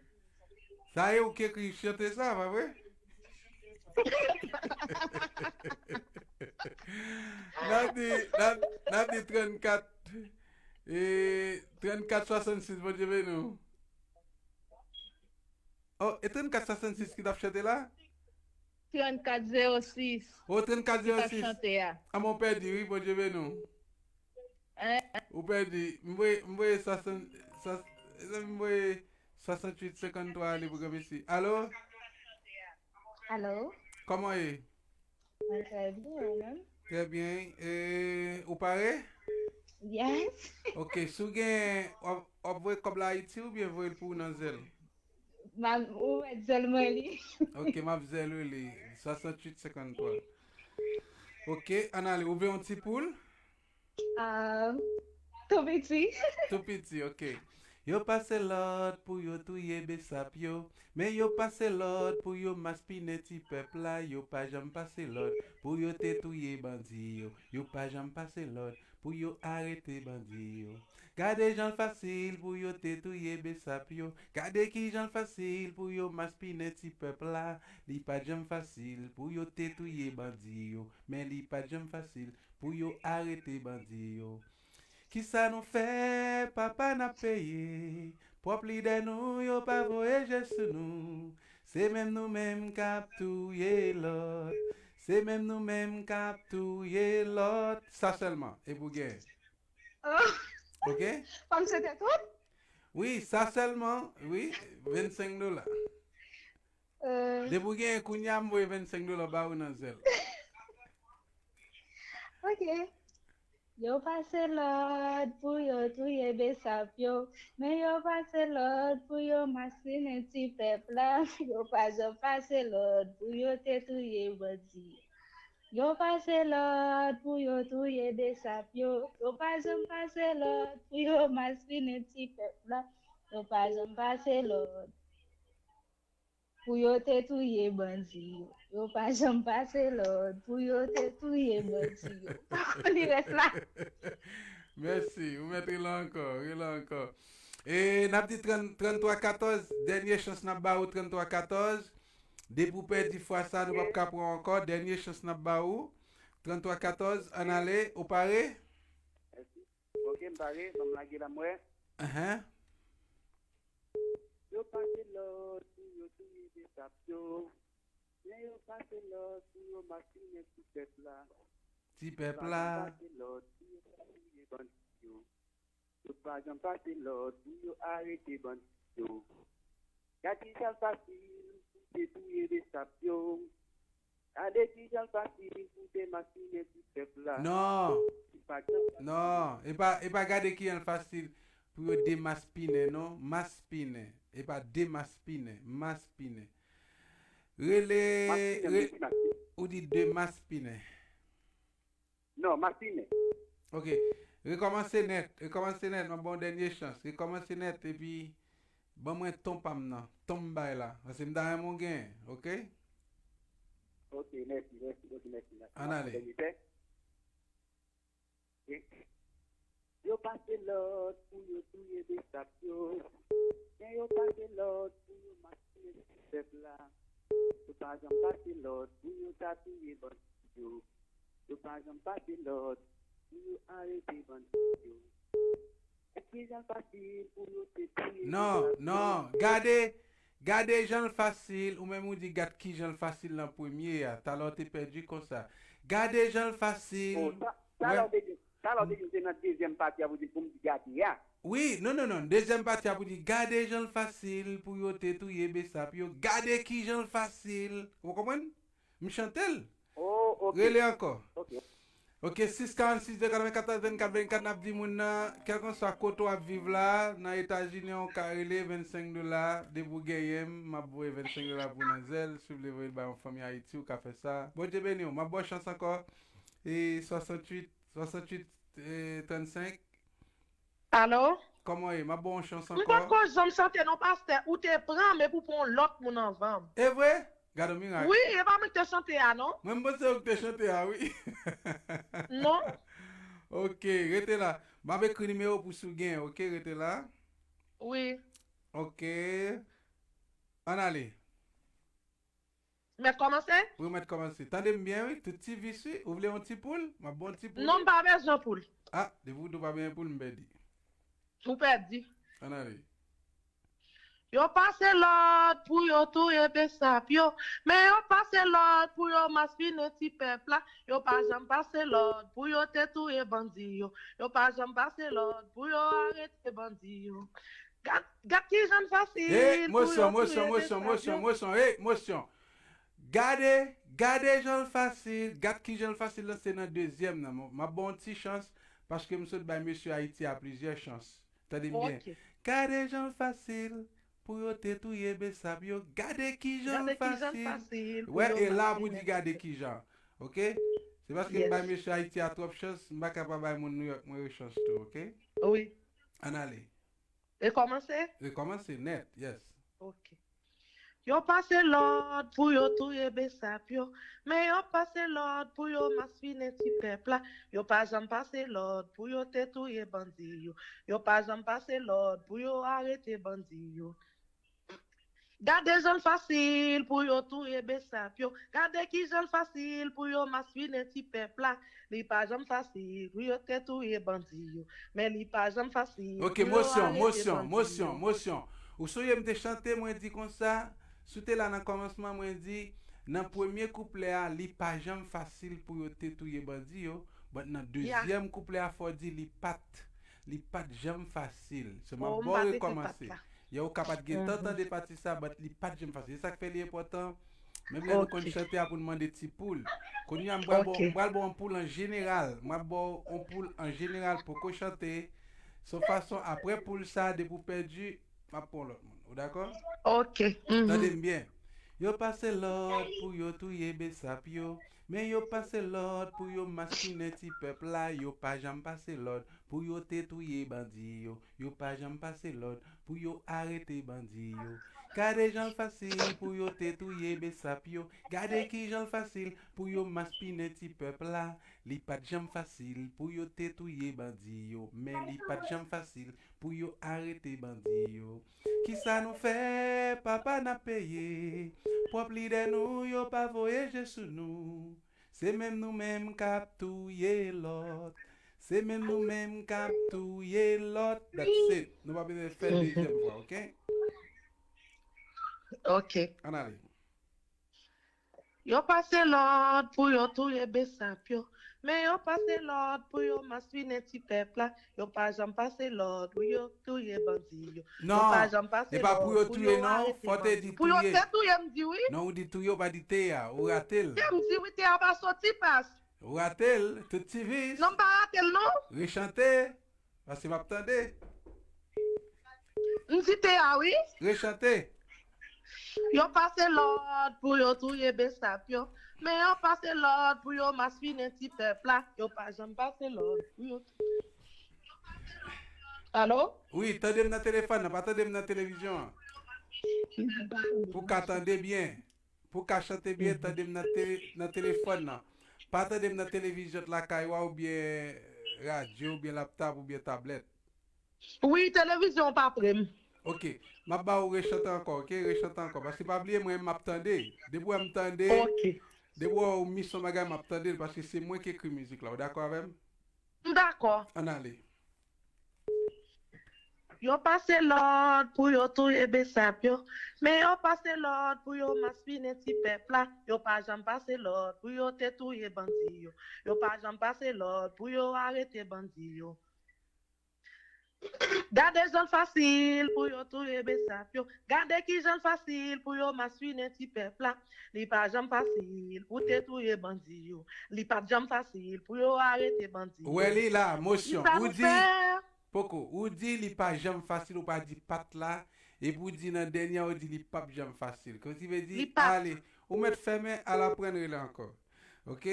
Sa e ou ki ekri chante sa, pa vre? N ap di, n ap, n ap di trannkat, e, trannkat swasannsis, Bondye beni w. Oh, e trannkat swasannsis ki t ap chante la? Trannkat zewo sis. Oh, trannkat zewo sis. Ki t ap chante a. Ah, mwen pèdi, wi, Bondye beni w. Hein? Ou pèdi. M voye, m voye swasann, swas-, mezanmi, m voye swasanntuit senkanntwa ale pou granmesi. Alo? Alo? Kòman w ye? Mwen trè byen, ou menm? Trè byen. E, ou pare? Yes. Ok, si w gen, w ap, w ap voye kòb la Ayiti oubyen voye l pou ou nan zèl? M ap, ou mèt zèl mwen li. Ok, m ap zèl ou li. Swasanntuit senkanntwa. Ok, ann ale. Ou vle yon ti poul? Ah, tou piti. Tou piti, ok. Yo pase lòd pou yo touye besap yo, men yo pase lòd pou yo maspinen ti pèp la. Yo pa janm pase lòd pou yo te touye bandi yo. Yo pa janm pase lòd pou yo arete bandi yo. Gade jan l fasil pou yo te touye besap yo. Gade ki jan l fasil pou yo maspinen ti pèp la. Li pa t janm fasil pou yo te touye bandi yo, men li pa t janm fasil pou yo arete bandi yo. Kisa nou fè, papa, n ap peye? Pwòp lidè nou yo pa voye je sou nou. Se menm nou menm k ap touye lòt. Se menm nou menm k ap touye lòt. Sa sèlman, epi w genyen. Oh, Ok? Fò m swete tout? Wi, sa sèlman, wi, vennsenk dola. Euh, Depi w genyen kounye a, m voye vennsenk dola ba ou nan zèl. Ok. Yo pase lòd pou yo touye besap yo, men yo pase lòd pou yo maspinen ti pèp la. Yo pa janm pase lòd pou yo te touye bandi yo. Yo pase lòd pou yo touye besap yo. Yo pa janm pase lòd pou yo maspinen ti pèp la. Yo pa janm pase lòd pou yo te touye bandi yo. Yo pa janm pase lòd pou yo te touye bandi yo. Pa konn li rès la. Mèsi. Ou mèt rele ankò, rele ankò. E n ap di trant, tranntwa katòz, dènye chans n ap ba ou, tranntwa katòz. Depi w pèdi fwa sa, nou p ap ka pran ankò. Dènye chans n ap ba ou, tranntwa katòz, ann ale, ou pare? Mèsi. Ok, m pare, ban m lage la m wè. Ahan. Yo pase lòd pou yo touye besap yo. Men yo pase lòd pou yo maspinen ti pèp la. Ti pèp la. Yo pa janm pase lòd pou yo touye bandi yo. Yo pa janm pase lòd pou yo arete bandi yo. Gad ki jan l fasil pou te touye besap yo. Gade ki jan l fasil pou te maspinen ti pèp la. Non. Li pa janm fasil. Non. E pa, e pa gade ki jan l fasil pou yo demaspinen, non. Maspinen. E pa demaspinen. Maspinen. Rele. Maspinen, Re, mèsi, maspinen. Ou di demaspinen. Non, maspinen. Ok. Rekòmanse nèt. Rekòmanse nèt. M ap ba w dènye chans. Rekòmanse nèt epi ban mwen ton pa m nan. Ton m bay la. Paske m ta renmen w genyen. Ok? Ok, mèsi, mèsi, ok, mèsi, mèsi. Ann ale. Dènye tè. Yo pase lòd pou yo touye besap yo. Men yo pase lòd pou yo maspinen ti pèp la. Yo pa janm pase lòd pou yo ta touye bandi yo. Yo pa janm pase lòd pou yo arete bandi yo. Gad ki jan l fasil pou yo te touye Non, besap yo. Non. Gade, gade jan l fasil. Ou menm ou di gad ki jan l fasil nan premye a. Talè w te pèdi konsa. Gade jan l fasil. Oh, ta- talè w te di, talè w te di se nan dezyèm pati a pou di pou m di gade a. Wi, non, non, non. Dezyèm pati a pou di gade jan l fasil pou yo te touye besap yo. Gade ki jan l fasil. Ou konprann? M chante l. Oh, ok. Rele ankò. Ok. Ok, sis karannsis de katrevenkatòz vennkat vennkat, n ap di moun nan, kèlkanswa kote w ap viv la, nan Etazini an, ou ka rele vennsenk dola, depi w genyen m, m ap voye vennsenk dola pou w nan zèl, si w vle voye l bay yon fanmi Ayiti, ou ka fè sa. Bondye beni w, m ap ba w chans ankò. E swasanntuit, swasanntuit, e trannsenk. Alo? Kòman w ye? M ap ba w yon chans M ankò. potko janm chante non, pastè. Ou te pran m epi w pran yon lòt moun anvan m. E vre? Gade yon mirak. Wi, e pa mwen ki te chante a non. Mwen, m panse ou ki te chante a, wi. Non. Ok, rete la. M ap ekri nimewo pou si w genyen, ok? Rete la. Wi. Ok. Ann ale. Mèt kòmanse? Wi, mèt kòmanse. Tande m byen, wi. Tout ti vis, wi. Ou vle yon ti poul? M ap ba w yon ti poul. Non, m pa bezwen poul. Ah, depi w di w pa bezwen poul, m pèdi. Ou pèdi. Ann ale. Yo pase lòd pou yo touye besap yo, men yo pase lòd pou yo maspinen ti pèp la. Yo pa janm pase lòd pou yo te touye bandi yo. Yo pa janm pase lòd pou yo arete bandi yo. Gad, gad ki jan l fasil Hey, pou yo mosyon, mosyon, touye mosyon, besap mosyon, yo. Mosyon, hey, mosyon. Gade, gade jan l fasil. Gad ki jan l fasil lan, se nan dezyèm nan. M, m ap ba w yon ti chans, paske m sot bay mesye Ayiti a plizyè chans. Tande m byen. Ok. Gade jan l fasil pou yo te touye besap yo. Gade ki jan l Gade ki jan l fasil. Fasil pou Wè, yo e la pou maspinen di gade ti pèp. Ki jan. Ok? Se paske m Yes. Bay mesye Ayiti a twòp chans, m pa ka pa bay moun Nouyòk mwen yo chans tou, ok? Wi. Ann ale. Rekòmanse? Rekòmanse nèt, yes. Ok. Yo pase lòd pou yo touye besap yo, men yo pase lòd pou yo maspinen ti pèp la. Yo pa janm pase lòd pou yo te touye bandi yo. Yo pa janm pase lòd pou yo arete bandi yo. Gade jan l fasil pou yo touye besap yo. Gade ki jan l fasil pou yo maspinen ti pèp la. Li pa janm fasil pou yo te touye bandi yo. Men li pa janm fasil pou yo arete bandi yo. Ok, mosyon, mosyon, mosyon, mosyon. Ou sonje m te chante, mwen di konsa, si w te la nan kòmansman, mwen di, nan premye kouplè a, li pa janm fasil pou yo te touye bandi yo, but nan dezyèm kouplè a, fò w di li pa t, li pa t janm fasil. So, m ap ba w rekòmanse. Yè ou ka pa t gentan tande pati sa, but li pa t janm fasil. Se sa k fè li enpòtan. Menm lè nou konn chante a pou n mande ti poul. Kounye a, m pral ba w, m pral ba w yon poul an jeneral. M ap ba w yon poul an jeneral poko chante. Se yon fason, apre poul sa, depi w pèdi, m ap pran lòt moun. Ou dakò? Ok. Tande m byen. Yo pase lòd pou yo touye besap yo. Men yo pase lòd pou yo maspinen ti pèp la. Yo pa janm pase lòd pou yo te touye bandi yo. Yo pa janm pase lòd pou yo arete bandi yo. Gade jan l fasil pou yo te touye besap yo. Gade ki jan l fasil pou yo maspinen ti pèp la. Li pa t janm fasil pou yo te touye bandi yo. Men li pa t janm fasil pou yo arete bandi yo. Kisa nou fè, papa, n ap peye? Pwòp lidè nou yo pa voye je sou nou. Se menm nou menm k ap touye lòt. Se menm nou menm k ap touye lòt. That's it. Nou pa bezwen fè dezyèm fwa, ok? Ok. Ann ale. Yo pase lòd pou yo touye besap yo. Men yo pase lòd pou yo maspinen ti pèp la. Yo pa janm pase lòd pou yo touye bandi yo. Yo pa janm pase lòd pou yo arete bandi yo. Non, e pa pou yo touye, non. Fò te di touye. Pou yo te touye, m di wi. Non, ou di touye, ou pa di te a. Ou rate l. Te m di wi, te a pa soti pas. Ou rate l, tout ti vis. Non, m pa rate l, non. Rechante. Paske m ap tande. M di te a wi. Rechante. Yo pase lòd pou yo touye besap yo. Men yo pase lòd pou yo maspinen ti pèp la. Yo pa janm pase lòd pou yo touye. Alo? Wi, tande m nan telefòn nan, pa tande m nan televizyon an. Pou w ka tande byen. Pou w ka chante byen, tande m nan te-, nan telefòn nan. Pa tande m nan televizyon lakay ou a oubyen radyo oubyen laptòp oubyen tablèt. Wi, televizyon an pa pre m. Ok. M ap ba ou rechante ankò, ok? Rechante ankò. Paske pa bliye mwen, m ap tande. Depi w wè m tande, depi w wè w mis yon bagay, m ap tande l, paske se mwen ki ekri mizik la. Ou dakò avè m? M dakò. Ann ale. Yo pase lòd pou yo touye besap yo. Men yo pase lòd pou yo maspinen ti pèp la. Yo pa janm pase lòd pou yo te touye bandi yo. Yo pa janm pase lòd pou yo arete bandi yo. Gade jan l fasil pou yo touye besap yo. Gade ki jan l fasil pou yo maspinen ti pèp la. Li pa janm fasil pou te touye bandi yo. Li pa t janm fasil pou yo arete bandi yo. Ou wè li la, mosyon. Ou di, poko, ou di li pa janm fasil, ou pa di pa t la, epi ou di nan dènye a, ou di li p ap janm fasil. Kòmsi vle di, ale, ou mèt fèmen, al aprann rele ankò. Ok?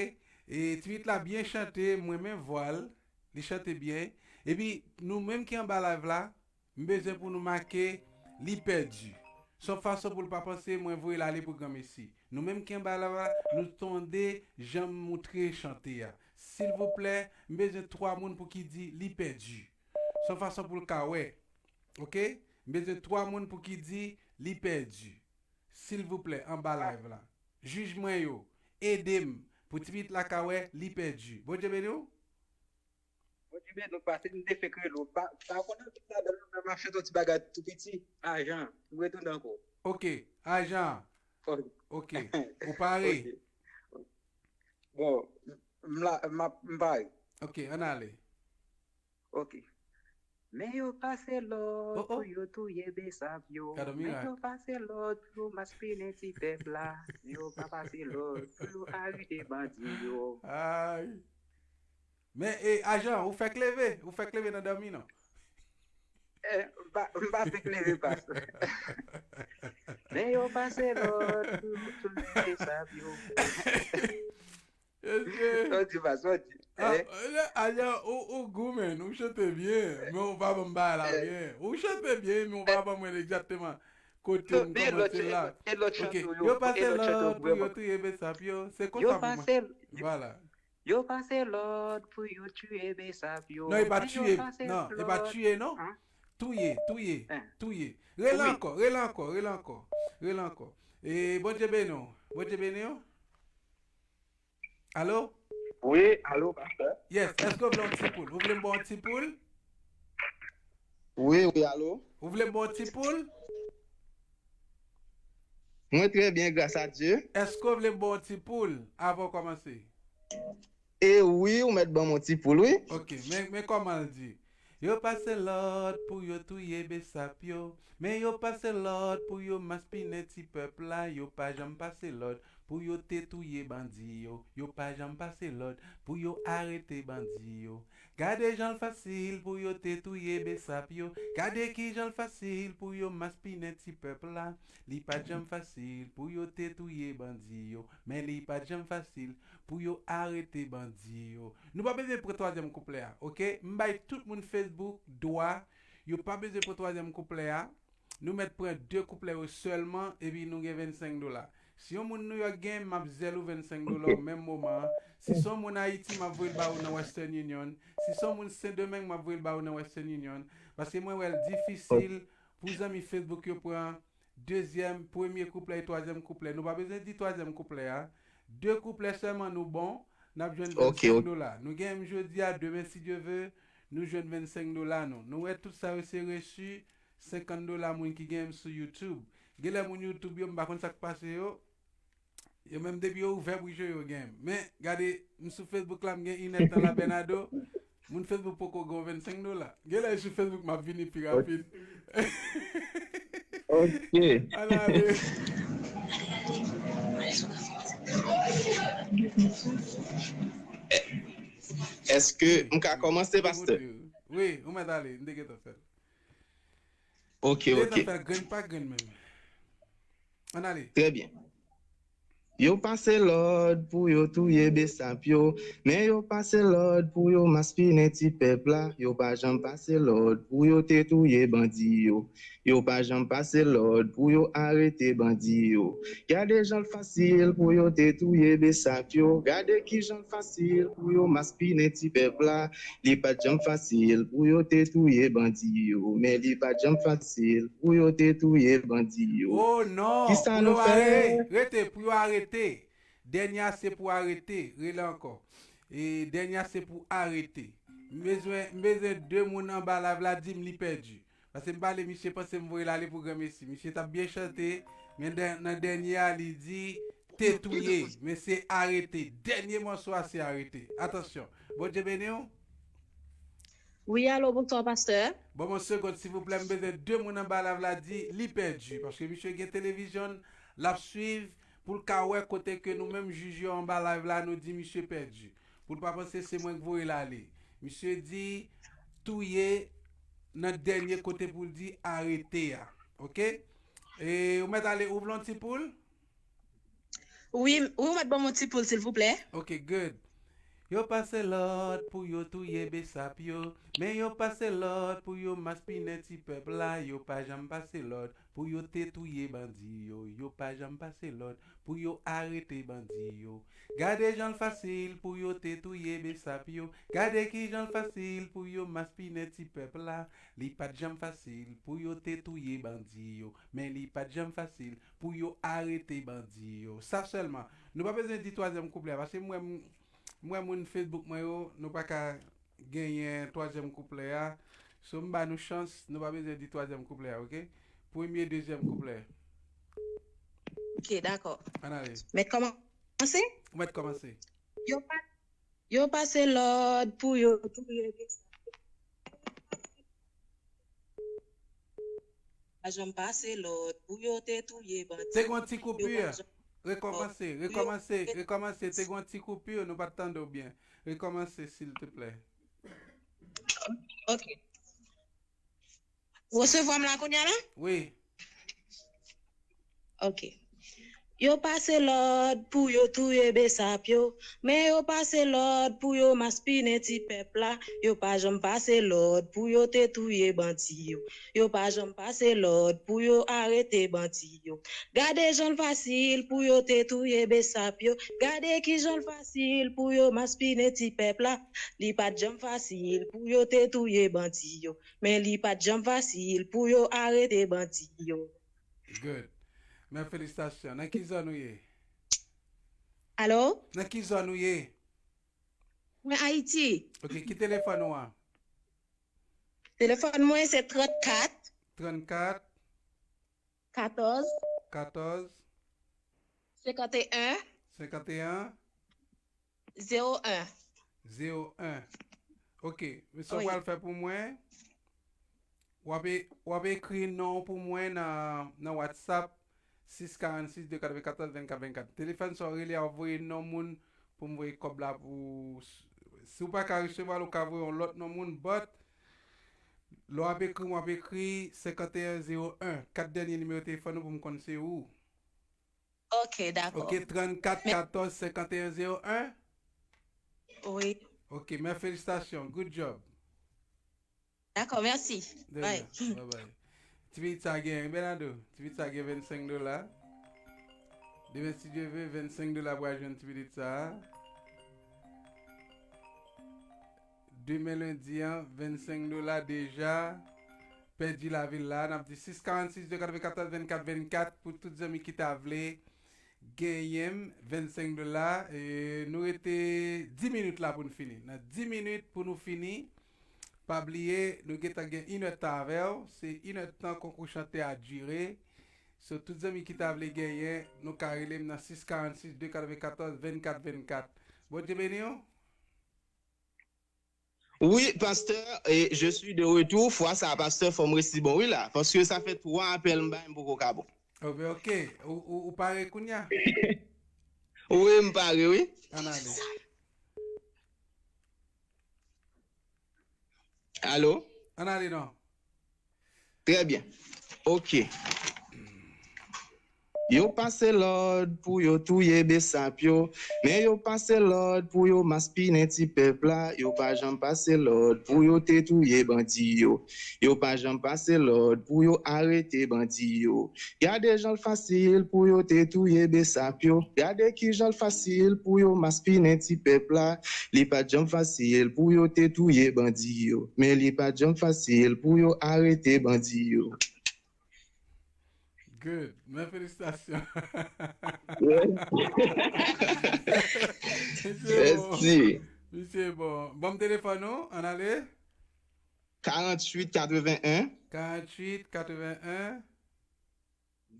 E ti pitit la byen chante, m renmen vwa l, li chante byen. Epi, nou menm ki anba live la, m bezwen pou nou make li pèdi. Se yon fason pou l pa panse mwen voye l ale pou granmesi. Nou menm ki anba la, nou tande jan m moutre chante a. Silvouplè, m bezwen twa moun pou ki di li pèdi. Se yon fason pou l ka wè. Ok? M bezwen twa moun pou ki di li pèdi. Silvouplè, anba live la. Jij mwen yo, ede m pou ti pitit la ka wè li pèdi. Bondye beni w. Bondye beni w, pase m te fenk rele w. Pa, pa konnen tout ladan l, men m ap chante yon ti bagay tou piti. Ajan, m retounen ankò. Ok, ajan. Ok. Ok, ou pare? Ok. Bon, m la, m ap, m pare. Ok, ann ale. Ok. Men yo pase lòd pou yo touye besap yo. Men yo pase lòd pou yo maspinen ti pèp la. Men yo pa pase lòd pou yo arete bandi yo. Ay. Men, e, ajan, ou fèk leve, ou fèk leve nan dòmi, non? Eh, m pa, m pa fèk leve, pastè. Men yo pase lòd pou yo touye besap yo. Mesye. Sa w di, pa sa w di. Ah, eh, Aya, ou, ou gou, man. Ou chante byen, men ou pa ban m bagay la byen. Ou chante byen, men ou pa ban mwen egzakteman kote m kòmanse la. Ok, yo pase lòd pou yo touye besap yo. Se konsa pou mwen. Vwala. Yo pase lòd pou yo tiye besap yo. Non, e pa tiye. Non, e pa tiye, non. Touye, touye, touye. Rele ankò, rele ankò, rele ankò. Rele ankò. E Bondye beni w. Bondye beni w. Alo? Wi, alo, pastè? Yes, èske w vle yon ti poul? Ou vle m ba w yon ti poul? Wi, wi, alo? Ou vle m ba w yon ti poul? Mwen trè byen, gras a Dye. Èske w vle m ba w yon ti poul avan w kòmanse? E wi, ou mèt ban m yon ti poul, wi. Ok, men, men kòman l di. Yo pase lòd pou yo touye besap yo, men yo pase lòd pou yo maspinen ti pèp la, yo pa janm pase lòd pou yo te touye bandi yo, yo pa janm pase lòd pou yo arete bandi yo. Gade jan l fasil pou yo te touye besap yo, gade kijan l fasil pou yo maspinen ti pèp la, li pa t janm fasil pou yo te touye bandi yo, men li pa t janm fasil pou yo arete bandi yo. Nou pa bezwen pran twazyèm kouplè a, ok? M bay tout moun Facebook dwa, yo pa bezwen pran twazyèm kouplè a. Nou mèt pran de kouplè yo sèlman, epi nou gen vennsenk dola. Si yon moun New York gen, m ap zèl ou vennsenk dola o menm moman an. Si se yon moun Ayiti, m ap voye l ba ou nan Western Union. Si se yon moun Sendomeng, m ap voye l ba ou nan Western Union. Paske mwen wè l difisil pou zanmi Facebook yo pran dezyèm, premye kouplè e twazyèm kouplè. Nou pa bezwen di twazyèm kouplè a. De kouplè sèlman nou bon, n ap jwenn vennsenk dola. Nou gen menm jodi a, demen si Dye ve, nou jwenn vennsenk dola nou. Nou wè tout sa yo se reçu, senkant dola moun ki gen menm sou YouTube. Genlè moun YouTube yo, m pa konn sa k pase yo. Yo menm depi yo ouvè bouch yo, yo gen. Men, gade, m sou Facebook la, m gen inèdtan la, Bernardo. Moun Facebook poko gen vennsenk dola. Genlè sou Facebook, m ap vini pi rapid. Ok. Ann ale. Èske m ka kòmanse, pastè? Wi, ou mèt ale, m te gentan fè l. Ok, ok. M te gentan fè l grenn pa grenn menm. Ann ale. Trè byen. Yo pase lòd pou yo touye besap yo, men yo pase lòd pou yo maspinen ti pèp la. Yo pa janm pase lòd pou yo te touye bandi yo. Yo pa janm pase lòd pou yo arete bandi yo. Gade jan l fasil pou yo te touye besap yo. Gade kijan l fasil pou yo maspinen ti pèp la. Li pa t janm fasil pou yo te touye bandi yo, men li pa t janm fasil pou yo te touye bandi yo. Oh non, pou yo arete, rete, pou yo arete. Dènye a se pou arete, rele ankò. E dènye a se pou arete. M bezwen, m bezwen de moun anba live la di m li pèdi. Paske m pale, misye panse m voye l ale pou granmesi. Misye t ap byen chante, men dè-, nan dènye a, li di te touye, men se arete. Dènye mòso a, se arete. Atansyon. Bondye beni w. Wi, alo, bonswa, pastè. Ban m yon segond, silvouplè, m bezwen de moun anba live la di li pèdi. Paske misye gen televizyon l, l ap swiv, pou l ka wè kote ke nou menm jij yo anba live la, nou di misye pèdi. Pou l pa panse se mwen k voye l ale. Misye di touye nan dènye kote pou l di arete a. Ok? E ou mèt ale, ou vle yon ti poul? Wi, wi, ou mèt ban m yon ti poul, silvouplè. Ok, good. Yo pase lòd pou yo touye besap yo, men yo pase lòd pou yo maspinen ti pèp la, yo pa janm pase lòd pou yo te touye bandi yo, yo pa janm pase lòd pou yo arete bandi yo. Gade jan l fasil pou yo te touye besap yo, gade kijan l fasil pou yo maspinen ti pèp la, li pa t janm fasil pou yo te touye bandi yo, men li pa t janm fasil pou yo arete bandi yo. Sa sèlman. Nou pa bezwen di twazyèm kouplè a, paske m wè m, m wè moun Facebook mwen yo, nou pa ka genyen twazyèm kouplè a. So, m ba nou chans, nou pa bezwen di twazyèm kouplè a, ok? Premye, dezyèm kouplè. Ok, dakò. Ann ale. Mèt kòmanse? Ou mèt kòmanse. Yo pa, yo pase lòd pou yo touye. Pa janm pase lòd pou yo te touye bandi. Te gon ti koupi. Rekòmanse, rekòmanse, rekòmanse. Te gon ti koupi, nou pa t tande w byen. Rekòmanse, silteplè. Ok. Ou resevwa m la kounye a la? Wi. Ok. Yo pase lòd pou yo touye besap yo, men yo pase lòd pou yo maspinen ti pèp la. Yo pa janm pase lòd pou yo te touye bandi yo. Yo pa janm pase lòd pou yo arete bandi yo. Gade jan l fasil pou yo te touye besap yo. Gade ki jan l fasil pou yo maspinen ti pèp la. Li pa t janm fasil pou yo te touye bandi yo. Men li pa t janm fasil pou yo arete bandi yo. Good. Men felisitasyon. Nan ki zòn ou ye? Alo? Nan ki zòn ou ye? Mwen Ayiti. Ok, ki telefòn ou an? Telefòn mwen se trannkat Trannkat, katòz katòz, senkanteyen senkanteyen, zewo en. zewo en. Ok, men sa w Wi. Pral fè pou mwen, w ap, e- w ap ekri non w pou mwen nan, nan WhatsApp, sis karannsis de katrevenkatòz vennkat vennkat. Telefòn sa w rele a, w voye non moun pou m voye kòb la pou. Si w pa ka resevwa l, ou ka voye yon lòt non moun, but lè w ap ekri m, w ap ekri senkanteyen zewo en. Kat dènye nimewo telefòn ou pou m konn se ou. Ok, dakò. Ok, trannkat katòz senkanteyen zewo en. Wi. Ok, men felisitasyon. Good job. Dakò, mèsi. De Bye. rien. Bye bye. Ti pitit sa gen, Bernardo. Ti pitit sa gen vennsenk dola. Demen, si Dye ve, vennsenk dola pral jwenn ti pitit sa. Demen lendi an, vennsenk dola deja pèdi lavil la. N ap di sis karannsis de katrevenkatòz vennkat vennkat pou tout zanmi ki ta vle genyen vennsenk dola. E nou rete dis minit la pou n fini. Nan dis minit pou nou fini, pa bliye, nou gentan gen inèdtan avè w. Se inèdtan konkou chante a dire. So, tout zanmi ki ta vle genyen, nou ka rele m nan sis karannsis de katrevenkatòz vennkat vennkat. Bondye beni w. Wi, pastè, e je suis de retour. Fwa sa a, pastè, fò m resi bon, wi, la. Paske sa fè twa apèl m bay, m poko ka bon. Ok, ok. Ou, ou, ou pare kounye a? Wi, m pare, wi. Ann ale. Alo? Ann ale, non. Trè byen. Ok. Yo pase lòd pou yo touye besap yo, men yo pase lòd pou yo maspinen ti pèp la. Yo pa janm pase lòd pou yo te touye bandi yo. Yo pa janm pase lòd pou yo arete bandi yo. Gade jan l fasil pou yo te touye besap yo. Gade ki jan l fasil pou yo maspinen ti pèp la. Li pa t janm fasil pou yo te touye bandi yo. Men li pa t janm fasil pou yo arete bandi yo. Good. Men felisitasyon. Misye bon. Mèsi. Misye bon. Ban m telefòn ou, ann ale. Karanntuit katrevennen. Karanntuit katrevennen.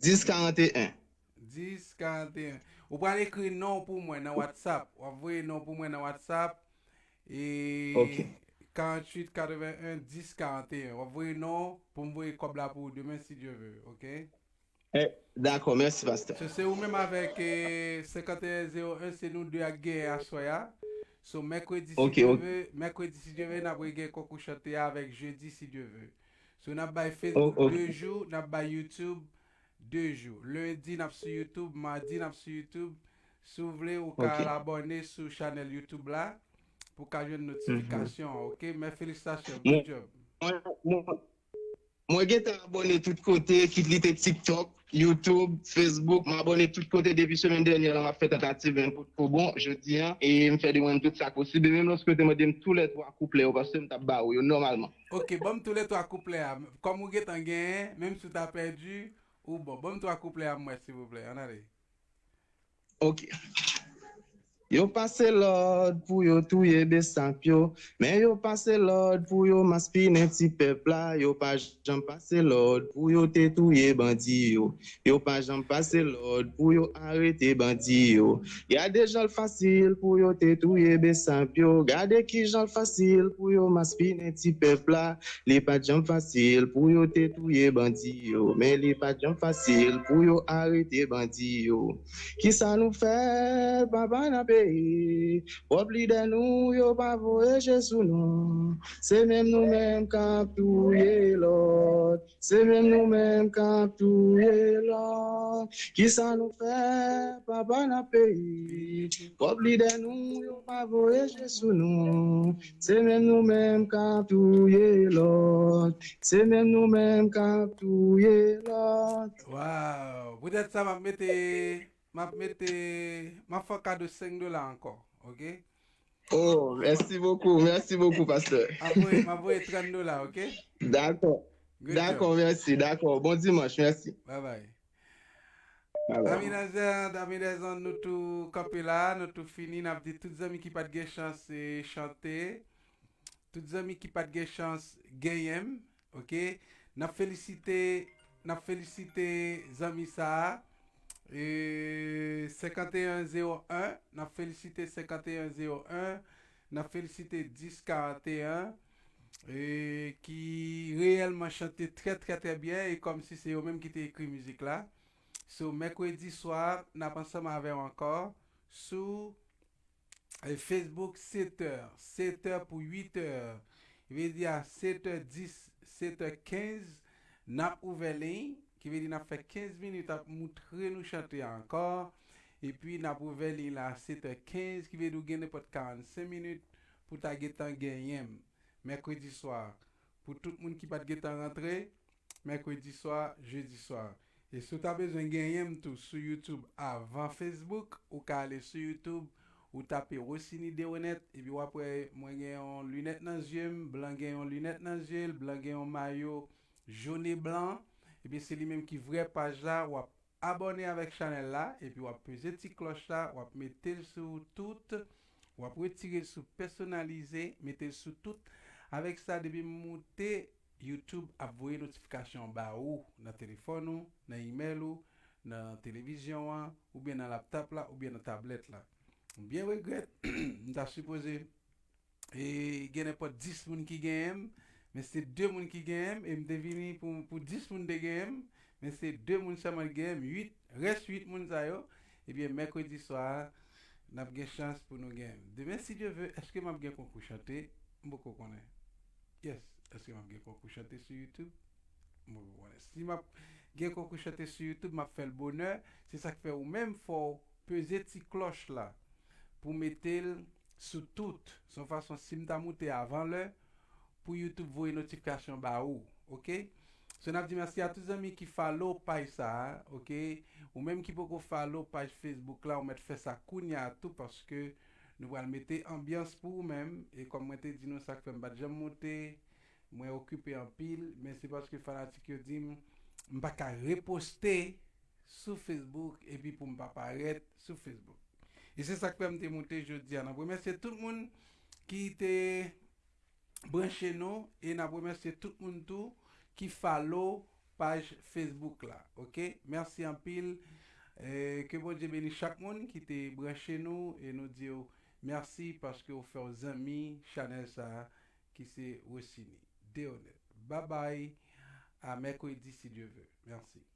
Dis karanteyen. Dis karanteyen. Ou pral ekri non w pou mwen nan WhatsApp. W ap voye non w pou mwen nan WhatsApp. E Ok. Karanntuit katrevennen dis karanteyen. W ap voye non w pou m voye kòb la pou ou demen, si Dye ve, ok? Eh, dakò, mèsi, pastè. So, se ou menm avèk eh, senkanteyen zewo en, se nou de ak genyen aswè a. So, mèkredi, si Ok, Dye ok. ve, mèkredi, si Dye ve, n ap regenyen konkou chante a avèk jedi, si Dye ve. So, n ap bay Facebook Oh, ok. De jou, n ap bay YouTube de jou. Lendi, n ap sou YouTube, madi, n ap sou YouTube. Si w vle, ou ka Ok. al abòne sou chanèl YouTube la pou w ka jwenn notifikasyon an, ok? Men felisitasyon, good job. Mwen, mwen, mwen gentan abòne tout kote, kit li te TikTok, YouTube, Facebook, m abòne tout kote depi semèn dènyè la, m ap fè tantativ, men potko bon, jodi an, e m fè demann tout sa k posib, e menm lòske w te mande m tou lè twa kouplè yo, paske m t ap ba ou yo nòmalman. Ok, ban m tou lè twa kouplè a. Kòm ou gentan genyen, menm si w ta pèdi, ou bon. Ban m twa kouplè a, m wè, silvouplè. Ann ale. Ok. Yo pase lòd pou yo touye besap yo, men yo pase lòd pou yo maspinen ti pèp la. Yo pa janm pase lòd pou yo te touye bandi yo. Yo pa janm pase lòd pou yo arete bandi yo. Gade jan l fasil pou yo te touye besap yo. Gade ki jan l fasil pou yo maspinen ti pèp la. Li pa t janm fasil pou yo te touye bandi yo, men li pa t janm fasil pou yo arete bandi yo. Kisa nou fè, papa, n ap peyi. Pwòp lidè nou yo pa voye je sou nou. Se menm nou menm k ap touye lòt. Se menm nou menm k ap touye lòt. Kisa nou fè, papa, nan peyi? Pwòp lidè nou yo pa voye je sou nou. Se menm nou menm k ap touye lòt. Se menm nou menm k ap touye lòt. Waw! Poutèt sa, m ap mete, m ap mete, m ap fè w kado senk dola ankò, oke? Oh, mèsi bokou, mèsi bokou, pastè. M ap voye, m ap voye trant dola, oke? Dakò. Good Dakò, job. Mèsi, dakò. Bon dimanch, mèsi. Bye bye. Bye bye. Ami nan zè, ami dèzan, nou tou kanpe la, nou tou fini. N ap di tout zanmi ki pa t gen chans e chante, tout zanmi ki pa t gen chans genyen m, oke? N ap felisite, n ap felisite zanmi sa a, e, senkanteyen zewo en, n ap felisite senkanteyen zewo en, n ap felisite dis karanteyen, e, ki reyèlman chante trè, trè, trè byen, e kòmsi se yo menm ki te ekri mizik la. So, mèkredi swa, n ap ansanm avè w ankò sou, e, Facebook, setè, setè pou uitè. Vle di a setè dis, setè kenz, n ap ouvè liy, ki vle di n ap fè kenz minit ap moutre nou chante a ankò. Epi n ap ouvè liy la setè kenz, ki vle di w gen nenpòt karannsenk minit pou w ta gentan genyen m. Mèkredi swa, pou tout moun ki pa t gentan rantre, mèkredi swa, jedi swa. E si w ta bezwen genyen m tou sou YouTube avan Facebook, ou ka ale sou YouTube, ou tape Rosiny Deronette, epi w ap wè mwen gen yon linèt nan zye m, blan gen yon linèt nan zye l, blan gen yon mayo jòn e blan, ebyen se li menm ki vrè paj la, w ap abòne avèk chanèl la, epi w ap peze ti klòch la, w ap mete l sou tout, w ap retire l sou pèsonalize, mete l sou tout. Avèk sa, depi m moute, YouTube ap voye notifikasyon ba ou nan telefòn ou, nan imèl ou, nan televizyon an, oubyen nan laptòp la, oubyen nan tablèt la. M byen regrèt, m ta sipoze e gen nenpòt dis moun ki genyen m, men se de moun ki genyen m, e m te vini pou, pou dis moun te genyen m, men se de moun sèlman ki genyen m, uit, rès uit moun sa yo, ebyen, mèkredi swa a, n ap gen chans pou nou genyen m. Demen, si Dye ve, èske m ap gen konkou chante? M poko konnen. Yes, èske m ap gen konkou chante sou YouTube? M poko konnen. Si m ap gen konkou chante sou YouTube, m ap fè l bonè. Se sa k fè ou menm fò w peze ti klòch la pou mete l sou tout. Se yon fason, si m ta moute avan lè, pou YouTube voye notifikasyon ba ou, oke? So, n ap di mèsi a tout zanmi ki follow paj sa a, oke? Ou menm ki poko follow paj Facebook la, ou mèt fè sa kounye a tou, paske nou pral mete anbyans pou ou menm. E kòm mwen te di nou, sa k fè m pa t janm moute, mwen okipe anpil, men se paske fanatik yo di m, m pa ka reposte sou Facebook epi pou m pa parèt sou Facebook. E se sa k fè m te moute jodi a. N ap remèsye tout moun ki te branche nou e n ap remèsye tout moun tou ki follow paj Facebook la. Oke? Mèsi anpil. E ke Bondye beni chak moun ki te branche nou e nou di w mèsi paske w fè w zanmi chanèl sa a ki se Rosiny Deronette. Babay, a mèkredi si Dye ve. Mèsi.